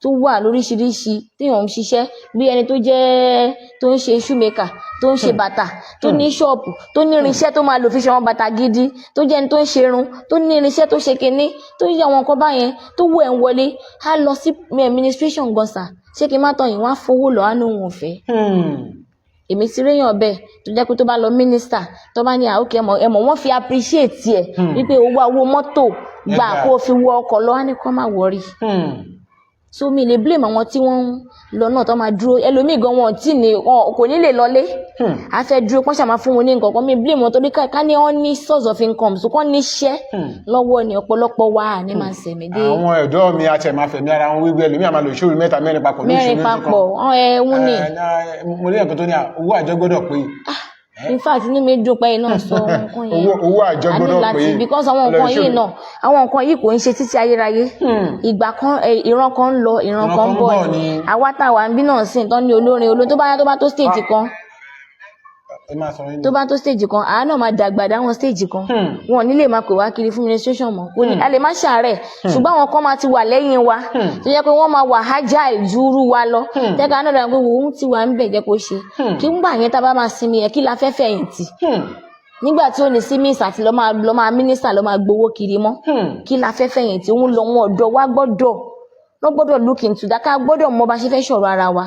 tó wà lóríṣiríṣi, téèyàn ń ṣiṣẹ́ bí ẹni tó jẹ́ tó ń ṣe shoemaker, tó ń ṣe bàtà, tó ní ṣọ́ọ̀pù, tó ní irinṣẹ́ tó máa lò fi ṣe àwọn bàtà gidi, tó jẹ́ ẹni tó ń ṣe irun, tó ní irinṣẹ́ tó ṣe kinní, tó ń yẹ àwọn nǹkan báyẹn, tó wù ẹ̀ ń wọlé, á lọ sí administration gan sà. Ṣé kí n má tọ̀ yín, wọ́n á fowó lọ, á ní òun ò fẹ́. Èmi ti réyàn bẹ́ẹ̀ tó jẹ́ pé tó bá lọ minister, tó bá ní àókè ẹmọ ẹmọ, wọ́n fi appreciate ẹ̀ wípé owó owó mọ́tò gbà Ẹ gbà. kó o fi wọ ọkọ̀ lọ, á ní kó má worry. So mi lè blame àwọn tí wọ́n ń lọ náà tó máa dúró. Ẹlòmíì gan, wọn ò tí ní, wọn kò ní lè lọlé, a fẹ́ dúró pọ́n ṣàmà fún wọn ní nǹkan kan. Mi blame wọn, torí ká ní wọ́n ní source of income, so kán níṣẹ́ lọ́wọ́ ni ọ̀pọ̀lọpọ̀ wa ní máa sẹ̀mí dé. Àwọn ẹ̀dọ́ mi àti ẹ̀ máa fẹ̀mí ara wọn wíwẹ́, ẹlòmíì àmà lò ìṣòro mẹ́ta, mẹ́rin papọ̀ lóṣù mẹ́rin lóṣù papọ̀ ọ̀ ẹ̀ ń ní. Mo rí ẹ̀kan tó ní owó àjọ gbọ́dọ̀ pé. In fact, inú mi dùn pé iná sọ àwọn nǹkan yẹn. Owó àjọ A ní gbọ́dọ̀ láti pé. because àwọn nǹkan yìí náà, àwọn nǹkan yìí kò ń ṣe títí ayérayé. Ìgbà kan, ìran kan ń lọ, ìran kan ń bọ̀ ni. Àwa táwa ń bí náà sì tán ní olórin olórin, tó bá yá, tó bá tó stage kan, Ẹ máa sọ yín. tó bá tó stage kan, àá náà máa dàgbà dáwọn stage kan, wọn ò ní lè máa pè wá kiri fún ministration mọ́. Kò ní, a lè má ṣàárẹ̀, ṣùgbọ́n àwọn kan máa ti wà lẹ́yìn wa tó jẹ́ pé wọ́n máa wà agile ju irú wa lọ. Jẹ́ ká náà dàgbà pé òun ti wà ń bẹ̀, jẹ́ kó ṣe kí ń gbà yẹn. Tá a bá máa sinmi yẹn, kí la fẹ́ fẹ̀yìntì? Nígbà tí ó ní sí mísà àti lọ́ máa mínísítà lọ́ máa gbowó kiri mọ́, kí la fẹ́ fẹ̀yìntì? Òun lọ́wọ́ ọ̀dọ́ wa gbọ́dọ̀ lọ́ gbọ́dọ̀ look into that, ká gbọ́dọ̀ mọ bá ṣe fẹ́ sọ̀rọ̀ ara wa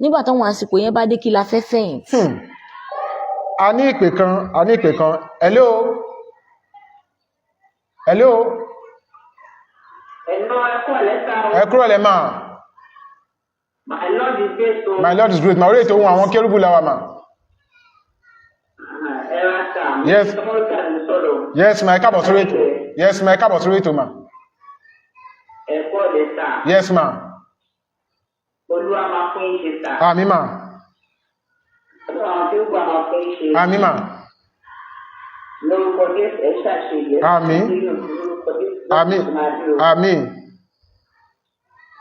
nígbà táwọn àsìkò yẹn bá dé. Kí la fẹ́ fẹ̀yìntì? A ní ìpè kan, a ní ìpè kan. Hello, hello. Hello, ẹ kú ọ̀lẹ́ sà o. Ẹ kúrò lẹ́ mà. My Lord is great o. My Lord is great mà. Orí ètò ohun àwọn kérúbù la wà mà. Ẹ ra sà. Yes. Ọmọlúkà ló sọ̀rọ̀. Yes ma, ẹ káàbọ̀ sórí ètò. Yes ma, ẹ káàbọ̀ sórí ètò mà. Ẹ kú ọ̀lẹ́ sà. Yes ma. Olúwa máa fún yín ṣe sà. Àmín mà. Ọlọ́run àwọn tí ó gbà máa fún yín ṣe. Àmín mà. Lórúkọ Jésù, ẹ ṣàṣeyẹ. Àmín. Lórúkọ Jésù. Àmín. Máa dé o. Àmín.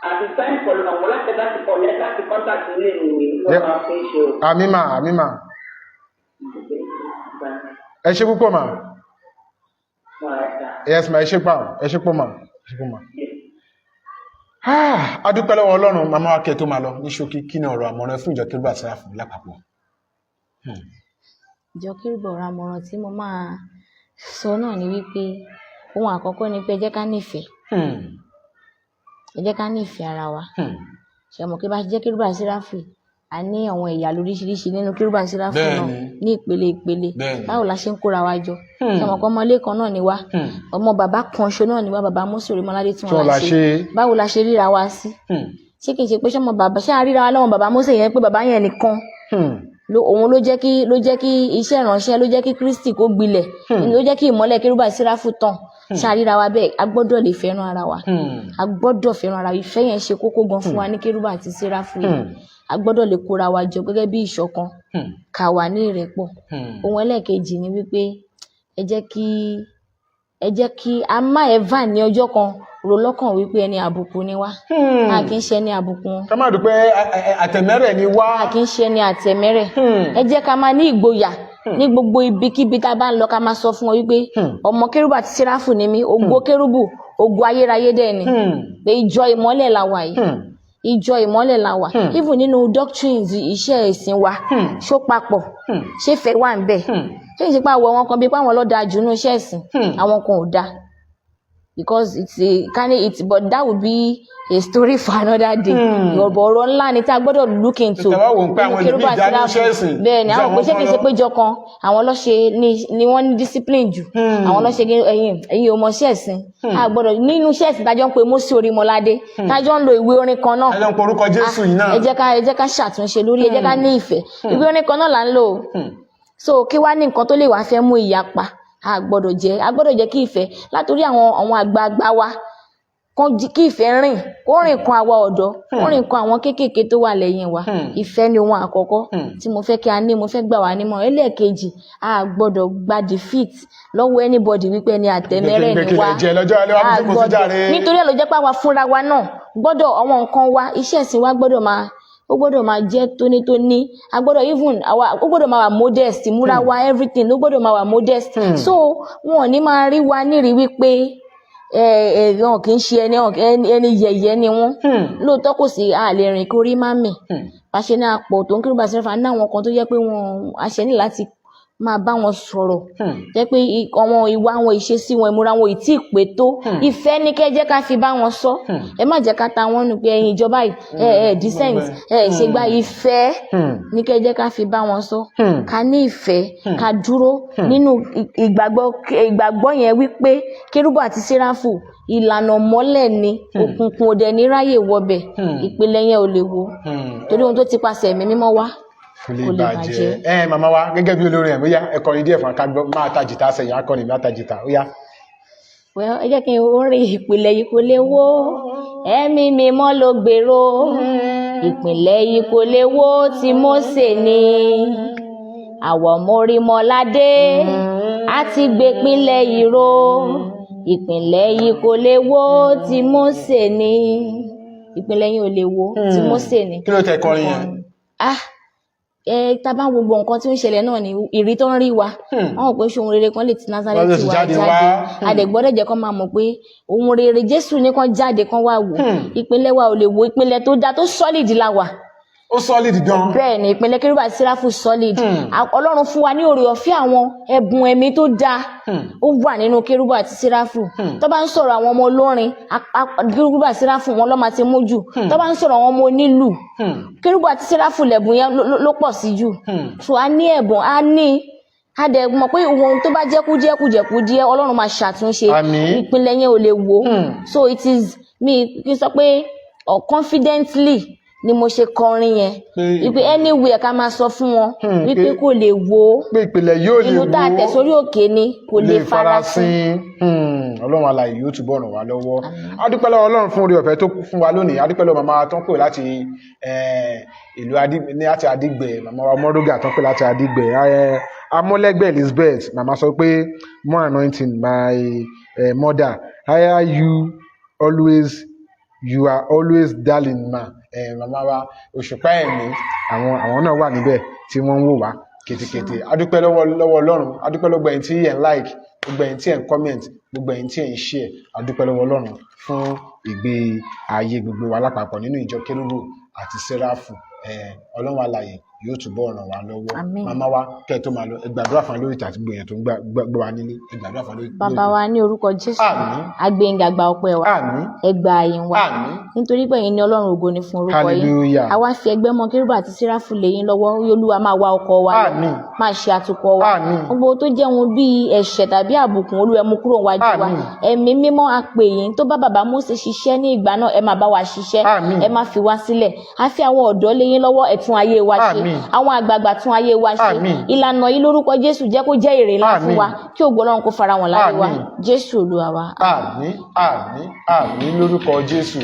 Àti sáyẹn pọ̀lú àwọn láti kọ̀ láti contact ilé mi ni wọ́n máa fún yín ṣe o. Àmín mà, àmín mà. Ẹ ṣé púpọ̀ mà. Yes ma, ẹ ṣé pa, ẹ ṣé pọ̀ mà, ẹ ṣé pọ̀ mà. Ah, a dúpẹ́ lọ́wọ́ Ọlọ́run. Màmá wa, kẹ́ tó máa lọ, ní ṣókí, kí ni ọ̀rọ̀ àmọ̀ràn fún ìjọ kérúbù àti séráfù lápapọ̀? Ìjọ kérúbù, ọ̀rọ̀ àmọ̀ràn tí mo máa sọ náà ni wípé ohun àkọ́kọ́ ni pé ẹ jẹ́ ká nífẹ̀ẹ́, ẹ jẹ́ ká nífẹ̀ẹ́ ara wa. Ṣe mọ̀ pé bá ṣe jẹ́ kérúbù àti séráfù yìí, a ní àwọn ẹ̀yà lóríṣiríṣi nínú kérúbù àti séráfù náà ní ìpele ìpele. Báwo la ṣe ń kóra wa jọ? Ṣe mọ̀ pé ọmọlé kan náà ni wá, ọmọ bàbá kan ṣo náà ni wá, bàbá Mósè Orímọládé tí tí wọ́n wọ́n la la ṣe. ṣe. Báwo la ṣe ríra wa sí? Ṣé kìí ṣe pé ṣọmọ bàbá, ṣé a ríra wa lọ́wọ́ bàbá Mósè yẹn, pé bàbá yẹn nìkan ló òun ló jẹ́ kí iṣẹ́ ìránṣẹ́, ló jẹ́ kí Kristi kó gbilẹ̀, ló jẹ́ kí ìmọ́lẹ̀ kérúbù àti séráfù tàn? Ṣàríra wa bẹ́ẹ̀? A gbọ́dọ̀ lè fẹ́ràn ara wa. A gbọ́dọ̀ fẹ́ràn ara wa. Ìfẹ́ yẹn ṣe kókó gan fún wa ní kérúbù àti séráfù yìí. A gbọ́dọ̀ lè kóra wa jọ gẹ́gẹ́ bí ìṣọ̀kan, ká wà ní ìrẹ́pọ̀. Ohun ẹlẹ́ẹ̀kejì ni wípé ẹ jẹ́ kí a má ever ní ọjọ́ kan rò lọ́kàn wípé ẹni àbùkù ni wá. A kì í ṣe ẹni àbùkù. Ká má dúpẹ́ àtẹ̀mẹ́rẹ̀ ni wá. A kì í ṣe ẹni àtẹ̀mẹ́rẹ̀. Ẹ jẹ́ ká máa ní ìgboyà ní gbogbo ibikíbi tá a bá ń lọ, ká máa sọ fún wọn wípé ọmọ kérúbù àti séráfù ni mí, ògo kérúbù, ògo ayérayé dẹ̀ ni, pé ìjọ ìmọ́lẹ̀ la wà yìí. Ìjọ ìmọ́lẹ̀ la wà. Even nínú doctrines iṣẹ́ ìsìn wa, ṣó papọ̀? Ṣé fẹ́ wà ń bẹ̀? Ṣé ìṣe pé àwọn kan bíi pé àwọn ló dáa jù nínú iṣẹ́ ìsìn, àwọn kan ò dáa? Because it's a kind of it's but that would be a story for another day. Ọ̀rọ̀ ńlá ni tí a gbọ́dọ̀ look into. Tẹ bá wò ó pé àwọn Nínú ẹlòmíì dá ní iṣẹ́ ìsìn bẹ́ẹ̀ ni ju àwọn pé àwọn ṣé kìí kan ṣe lọ. péjọ kan àwọn lọ́ṣe ni wọ́n ní discipline jù, àwọn lọ́ṣe ẹ̀yin ò mọ iṣẹ́ ìsìn. A gbọ́dọ̀ nínú iṣẹ́ ìsìn tájọ́ ń pe Mósè Orímọládé, tájọ́ ń lo ìwé orin kan náà. Ẹ jọ ń porúkọ Jésù yìí náà. Ẹ jẹ́ ká ṣàtúnṣe lórí, ẹ jẹ́ ká ní ìfẹ́. Ìwé orin kan náà là ń lò ó. So kí wá ní nǹkan tó lè wá fẹ́ mú ìyapa? A gbọ́dọ̀ jẹ́ kí ìfẹ́ látòrí àwọn àgbààgbà wa kán kí ìfẹ́ rìn, kó rìn kan àwa ọ̀dọ́, kó rìn kan àwọn kéékèèké tó wà lẹ́yìn wa. Ìfẹ́ ni ohun àkọ́kọ́ tí mo fẹ́ kí a ní, mo fẹ́ gbà wá nímọ̀ràn. Ẹlẹ́ẹ̀kejì, a gbọ́dọ̀ gba defeat lọ́wọ́ anybody wípé ẹni àtẹ̀mẹ́rẹ̀ ni Kí wá. lẹ jẹ lọ́jọ́ alẹ́ wa A bí kò sí gbọ́dọ̀ jàre. Nítorí ẹ̀ ló jẹ́ pé àwa fúnra wa náà gbọ́dọ̀, àwọn nǹkan wa, iṣẹ́ ìsìn wa gbọ́dọ̀ máa, ó gbọ́dọ̀ máa jẹ́ tónítóní. A gbọ́dọ̀, even àwa, ó gbọ́dọ̀ máa wà modest, múra wa, everything ó gbọ́dọ̀ máa wà modest. So wọn ò ní máa rí wa nírìí wípé ẹ ẹ wọn kì í ṣe ẹni ẹni yẹ̀yẹ́ ni wọ́n. Lóòótọ́, kò sí a lè rìn kórí má mì. Bá ṣe ní àpò tó ń kérúbù àti séráfù ní àwọn kan tó jẹ́ pé wọn àṣẹ ní láti máa bá wọn sọ̀rọ̀, jẹ́ pé àwọn ìwà wọn, ìṣesí wọn, ìmúra wọn ì tí ì pé tó. Ìfẹ́ ní kẹ́ jẹ́ ká fi bá wọn sọ. Ẹ má jẹ́ ká ta wọ́n nù pé ẹ̀yin ìjọba yìí, ẹ ẹ decent, ẹ ṣe gba. Ìfẹ́ ní kẹ́ jẹ́ ká fi bá wọn sọ. Ká ní ìfẹ́, ká dúró nínú ìgbàgbọ́ yẹn wípé kérúbù àti séráfù, ìlànà mọ́lẹ̀ ni, òkùnkùn ò dẹ̀ ní ráyè wọbẹ̀. Ìpìlẹ̀ yẹn ò lè wó, torí ohun tó ti pasẹ̀ Ẹ̀mí Mímọ́ wá kò lè kò lè bàjẹ́. Bàjẹ́. Ẹ màmá wa, gẹ́gẹ́ bí olórin ẹ̀, bóyá ẹ kọrin díẹ̀ fún akágbọ́, máa ta jìtá sẹ́yìn, akọrin mi á ta jìtá, ó yá. Well, ẹ jẹ́ kí n orin ìpìlẹ̀ yìí kò lè wó, Ẹ̀mí Mímọ́ ló gbèrò. Ìpìlẹ̀ yìí kò lè wó, tí Mósè ní àwọ̀ mórímọ́ládé àti gbèpínlẹ̀ yìí ró. Ìpìlẹ̀ yìí kò lè wó, tí Mósè ní. Ìpìlẹ̀ yìí ò lè wó, tí Mósè ní. Kí ló tẹ kọrin yẹn? Ah, ẹ tá a bá ń wo gbogbo nǹkan tí ó ń ṣẹlẹ̀ náà ni ìrí tó ń rí wa, wọn ò pé ṣé ohun rere kan lè ti Násárẹ́tì Wọ́n lè wá jáde jáde wá. A dẹ̀ gbọ́dọ̀ jẹ́ kó máa mọ̀ pé ohun rere Jésù ní kán jáde, kán wá wò. Ìpínlẹ̀ wa ò lè wo, ìpínlẹ̀ tó dáa, tó solid la wà. Ó solid gan. Bẹ́ẹ̀ ni, ìpínlẹ̀ Kérúbù àti Séráfù solid. Ọlọ́run fún wa ní oore ọ̀fẹ́ àwọn ẹ̀bùn ẹ̀mí tó dáa, ó wà nínú Kérúbù àti Séráfù. Tó bá ń sọ̀rọ̀ àwọn ọmọ olórin, Kérúbù àti Séráfù wọn ló máa ti mú jù. Tó bá ń sọ̀rọ̀ àwọn ọmọ onílù, Kérúbù àti Séráfù lẹ̀bùn yẹn ló pọ̀ sí jù. So a ní ẹ̀bùn, a ní, a dẹ̀ mọ̀ pé ohun tó bá jẹ́ kújẹ́ kùjẹ̀kùdíẹ̀, Ọlọ́run máa ṣàtúnṣe. Àmín. Ìpínlẹ̀ yẹn ò lè wó. So it is me kí n sọ pé confidently ni mo ṣe kọrin yẹn wípé anywhere ká máa sọ fún wọn wípé kò lè wó. Pé ìpìlẹ̀ yóò lè Ìlú tá a tẹ̀ wó sórí òkè ni kò lè farasin. Ọlọ́run alààyè yóò túbọ̀ ràn wá lọ́wọ́. A dúpẹ́ lọ́wọ́ Ọlọ́run fún oore ọ̀fẹ́ tó fún wa lónìí. A dúpẹ́ lọ́wọ́ màmá tó ń pè láti ìlú ní láti Adígbẹ̀, màmá wa Mọ́rọ́gà tó ń pè láti Adígbẹ̀. Amọ́lẹ́gbẹ̀ Elizabeth, màmá sọ pé more anointing, my mother, higher you always, you are always darling ma. Màmá wa Òṣùpá Ẹ̀mí, àwọn náà wà níbẹ̀ tí wọ́n ń wò wá kètèkètè. A dúpẹ́ lọ́wọ́ Ọlọ́run. A dúpẹ́ lọ́wọ́ ẹ̀yin tí ẹ̀ ń like, gbogbo ẹ̀yin tí ẹ̀ ń comment, gbogbo ẹ̀yin tí ẹ̀ ń share. A dúpẹ́ lọ́wọ́ Ọlọ́run fún ìgbé ayé gbogbo wa lápapọ̀ nínú ìjọ Kérúbù àti Séráfù. Ọlọ́run alààyè yóò túbọ̀ ràn wá lọ́wọ́. Àmín. Màmá wa, kẹ́ ẹ tó máa lọ, ẹ gbàdúrà fún wa lórí ìtàn àti gbogbo èèyàn tó ń gbọ́ wa nílé. Ẹ gbàdúrà fún wa lórí Bàbá wa, ní orúkọ Jésù, Àmín. agbẹ̀yìngà, gba ọpẹ́ wa. Àmín. Ẹ gba àyìn wa. Àmín. Nítorí pé ẹ̀yin ni Ọlọ́run, ògo ni fún orúkọ yín. Hallelujah. Àwa fi ẹgbẹ́ mọ Kérúbù àti Séráfù lé yín lọ́wọ́. Olúwa, máa wa ọkọ̀ wa lọ. Àmín. Máa ṣe àtúkọ̀ wa. Àmín. Gbogbo tó jẹ́ ohun bíi ẹ̀ṣẹ̀ tàbí àbùkù, Olúwa, mú kúrò wájú wa. Àmín. Ẹ̀mí Mímọ́, a pè yín tó bá bàbá Mósè ṣiṣẹ́ ní ìgbà náà, ẹ máa bá wa ṣiṣẹ́. Àmín. Ẹ má fi wá sílẹ̀. A fi àwọn ọ̀dọ́ lé yín lọ́wọ́, ẹ tún ayé wa ṣe. Àmín. Àwọn àgbààgbà, tún ayé wa ṣe. Àmín. Ìlànà yìí, lórúkọ Jésù, jẹ́ kó jẹ́ èrè ńlá fún Àmín. wa, kí ògo Ọlọ́run kó fara wọn láyé wa. Àmín. Jésù Olúwa wa. Àmín, àmín, àmín lórúkọ Jésù.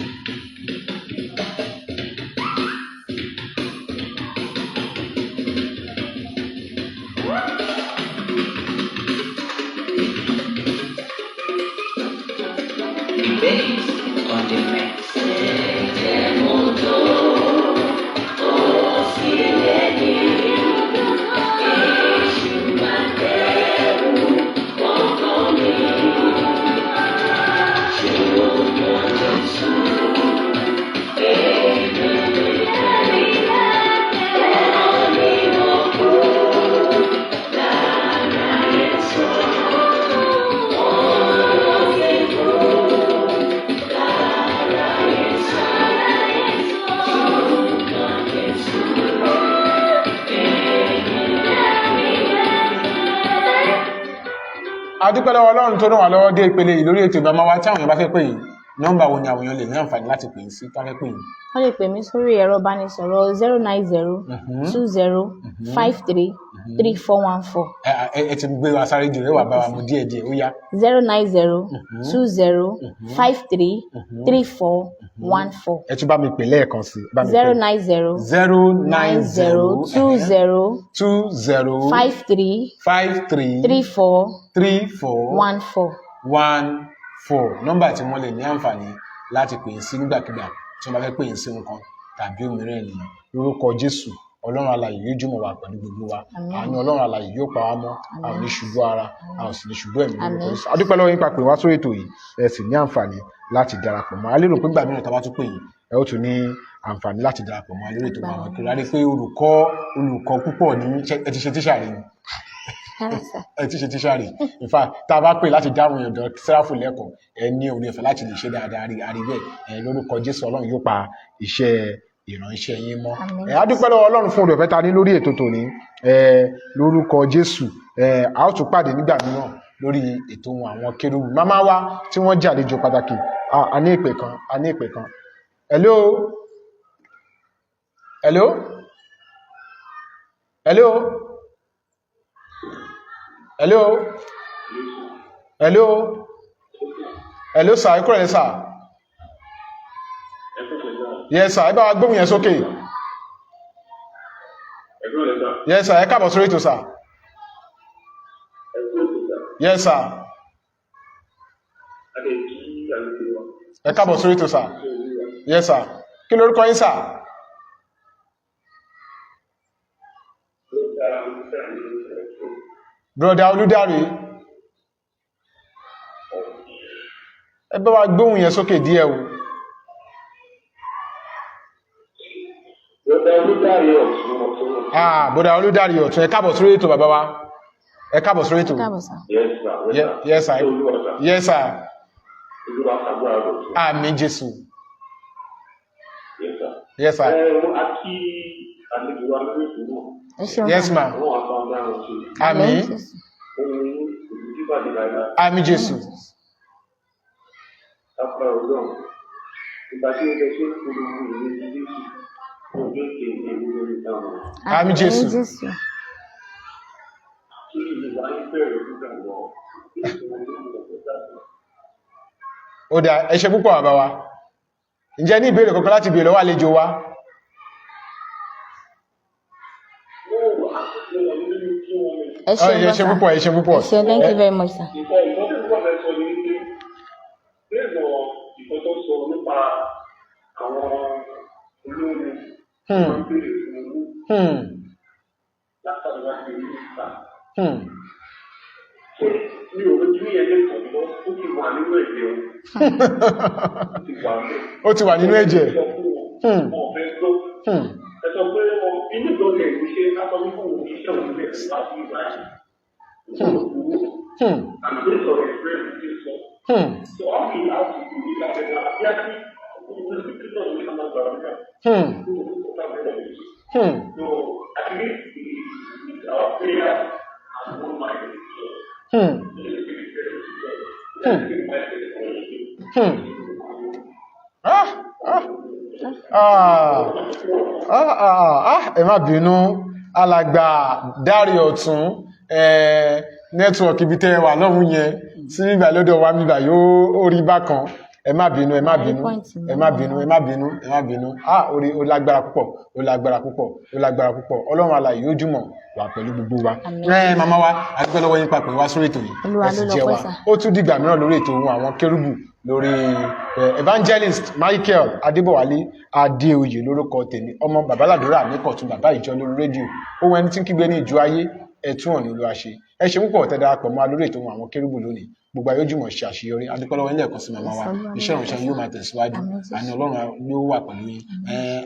Bass on the mix. A dúpẹ́ lọ́wọ́ Ọlọ́run tó ràn wá lọ́wọ́ dé ìpele yìí lórí ètò. Ìgbà wa tí àwọn èèyàn bá fẹ́ pè yín, nọ́mbà wo ni àwọn èèyàn lè ní àǹfààní láti pè yín sí tá fẹ́ pè yín? Wọ́n lè pè mí sórí ẹ̀rọ ìbánisọ̀rọ̀ 09020533414. Ẹ ti gbé wa sáré jù, ẹ wà bá wa mú díẹ̀ díẹ̀, ó yá. 09020533414. Ẹ tún bá mi pè lẹ́ẹ̀kan sí i, bá mi pè. 090 zero nine nine zero zero 20 20 53 53 34 34 14. 14. Nọ́mbà tí wọ́n lè ní àǹfààní láti pè é sí nígbàkigbà tí wọ́n bá fẹ́ pè é sí nǹkan tàbí òmíràn ènìyàn. Lórúkọ Jésù, Ọlọ́run alààyè yóò jùmọ̀ wà pẹ̀lú gbogbo wa. Àmín. Àánú Ọlọ́run alààyè yóò pa wá mọ́. A ò ní ṣubú ara, a ò sì ní ṣubú ẹ̀mí lórúkọ Àmín. Jésù. A dúpẹ́ lọ́wọ́ yín papè wá sórí ètò yìí, ẹ sì ní àǹfààní láti darapọ̀ mọ́. A lérò pé gbà mìíràn tá a bá tún pè yín, ẹ ó tún ní àǹfààní láti darapọ̀ mọ́ lórí ètò àwọn kiri. A rí i pé olùkọ́ púpọ̀ ní ẹ ti ṣe tíṣà rí ni? Rárá sà. Ẹ ti ṣe tíṣà rí. In fact, tá a bá pè láti dáhùn ọ̀dọ̀ Sẹ́ráfù lẹ́kọ̀ọ́, ẹ ní oore ọ̀fẹ́ láti lè ṣe dáadáa rí àrí bẹ́ẹ̀. Ẹ lórúkọ Jésù, Ọlọ́run yóò pa iṣẹ́ ìránṣẹ́ yín mọ́. Àmín. Ẹ á dúpẹ́ lọ́wọ́ Ọlọ́run fún oore ọ̀fẹ́ ta ní lórí ètò tòní. Ẹ lórúkọ Jésù, ẹ a ó tún pàdé nígbà mìíràn lórí ètò ohun àwọn kérúbù. Màmá wa tí wọ́n jẹ́ àlejò pàtàkì, a ní ìpè kan, a ní ìpè kan. Hello, hello, hello, hello, hello, hello sir. Ẹ kúrò ní sir. Yes sir, ẹ bá wa gbóhùn yẹn sókè. Yes sir, ẹ káàbọ̀ sórí ètò sir. Yes sir, ẹ káàbọ̀ sórí ètò sir. Yes sir, kí lórúkọ yín sir? Broda Olùdarí, ẹ bá wa gbóhùn yẹn sókè díẹ̀ o. Ah, bọ́dà Olúdáre Ọ̀tún, ẹ káàbọ̀ sórí ètò bàbá wa. Ẹ káàbọ̀ sórí ètò. Káàbọ̀ sà. Yes, sir. Yes, sir. Yes, sir. Olúwa ṣàgbára rẹ̀ fún. Àmín Jésù. Yes, sir. Yes, sir. Ẹ a kí àlejò wa lórí ètò náà. Ẹ ṣeun. Yes, ma. Àwọn àtàwọn ọ̀daràn ṣe. Àmín. Jésù. Ohun ìlú bíbàdí lára Àmín Jésù. lápá ọlọ́run. Ìgbà tí ó lọ sí polówó ìwé ti Jésù, ojú òkè ìlú lórí ìdáhùn. Àmín Jésù. Jésù. Kí ìwà yín bẹ̀rẹ̀ nígbà lọ? Kí ìwà yín bẹ̀rẹ̀ nígbà lọ? Ó dáa, ẹ ṣé púpọ̀ bàbá wa. Ǹjẹ́ ní ìbéèrè kankan láti béèrè lọ́wọ́ àlejò wa? Ẹ ṣeun Ẹ ṣé gan sà. púpọ̀, ẹ ṣé púpọ̀. Ẹ ṣé, thank you very much, sir. Nǹkan tí wọ́n fẹ́ sọ ni wípé bẹ́ẹ̀ lọ nǹkan tó sọ nípa àwọn olórin tó ń béèrè fún owó látàrí wá sí ilé ìta. Ṣé mi ò lójú yẹn lè pọ̀ mọ́? Ó ti wà nínú ẹ̀jẹ̀ o. Ó ti wà bẹ́ẹ̀. Ó ti wà nínú ẹ̀jẹ̀. Sọ fún wọn, wọn ò fẹ́ gbọ́. Ẹ sọ pé wọn inú ìgbọ́lẹ̀ ìṣe aṣọ wípé òun iṣẹ́ òun bẹ̀rẹ̀ láti ìgbà yìí. Òun ò And based on experience, it is so. So all we have to do is that So at least our prayer and one mind. So Ah, ah, ah, ah, ah, ah, ẹ má bínú, alàgbà Dáre Ọ̀tún, network ibi tẹ́ ẹ wà lọ́hùn yẹn sí ìgbà lọ́dọ̀ wa bíbà yóò ó rí bákan. Ẹ má bínú, ẹ má bínú, ẹ má bínú, ẹ má bínú, ẹ má bínú. Ah, orí ó lágbára púpọ̀, ó lágbára púpọ̀, ó lágbára púpọ̀. Ọlọ́run alààyè yóò jùmọ̀ wà pẹ̀lú gbogbo wa. Àmín. Ẹ màmá wa, a dúpẹ́ lọ́wọ́ yín papọ̀ wá sórí ètò yìí. Olúwa Ẹ sì ló jẹ́ lọ́pẹ́ wa. sà. Ó tún dìgbà mìíràn lórí ètò ohun àwọn kérúbù lórí evangelist Michael Adébọ̀wálé Adéoyè lórúkọ tèmi, ọmọ babaládùúrà ní kọ̀tún bàbá ìjọ lórí rédíò ohun ẹni tí ń kígbe ní ìjọ ayé ẹtún ọ̀nà Olúwa ṣe. Ẹ ṣe púpọ̀ tẹ́ darapọ̀ mọ́ wa lórí ètò ohun àwọn kérúbù lónìí. Gbogbo ayé ojúmọ̀ ṣe àṣeyọrí. Adúpẹ́ lọ́wọ́ ilé ẹ̀kọ́ sí màmá wa. Iṣẹ́ ìránṣẹ́ yóò máa tẹ̀síwájú. Àmín Jésù. Àní Ọlọ́run yóò wà pẹ̀lú yín.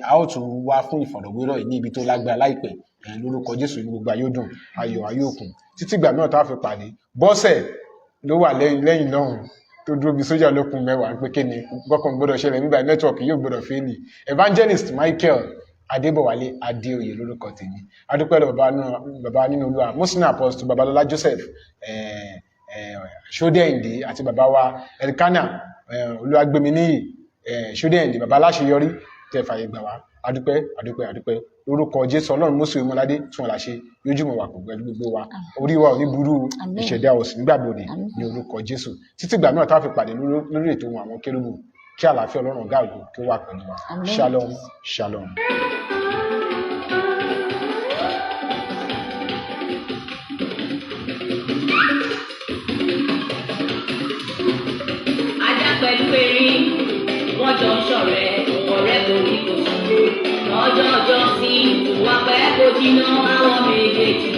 A ó tún wá fún ìfọ̀rọ̀wérọ̀ yìí ní ibi tó lágbára láìpẹ́. Lórúkọ Jésù ní gbogbo ayé ó dùn, ayọ̀ ayé òkun. Títí ìgbà mìíràn tá a fi pàdé, Bọ́sẹ̀ ló wà lẹ́yìn lẹ́yìn lọ́hùn tó dúró bí sójà lókun mẹ́wàá pé kí ni gbọ́kàn gbọ́dọ̀ ṣẹlẹ̀ nígbà nẹ́tíwọ̀kì yóò gbọ́dọ̀ fẹ́ẹ̀lì. Evangelist Michael Adébọ̀wálé Adéoyè lórúkọ tèmi. Adúpẹ́ lọ bàbá nínú Olúwa Muslim Apostle Babalọlá Joseph Ṣódẹ̀ǹdé àti bàbá wa Elkana Olúwagbéminíyì Ṣódẹ̀ǹdé, bàbá aláṣeyọrí tẹ́ fàyè gbà wá. Adúpẹ́, adúpẹ́, adúpẹ́ lórúkọ Jésù. Ọlọ́run Mósè Ọmọládé tún ọ̀la ṣe, yóò jùmọ̀ wà pẹ̀lú gbogbo wa. Orí wa ò ní burú, Àmín. ìṣẹ̀dá ò sì nígbàgbọ́dì Àmín. ní orúkọ Jésù. Títí ìgbà náà tá a fi pàdé lórí ètò ohun àwọn kérúbù, kí àlàáfíà Ọlọ́run ọ̀gá ògo kí ó wà pẹ̀lú wa. Àmín. Shalom, shalom. Ajá pẹ̀lú erin, wọ́n jọ ń ṣọ̀rẹ́, ọ̀rẹ́ kò ní kò sùn. Lọ́jọ́ ọjọ́ sí, kò wá pẹ́ kó jiná àwọn méjèèjì.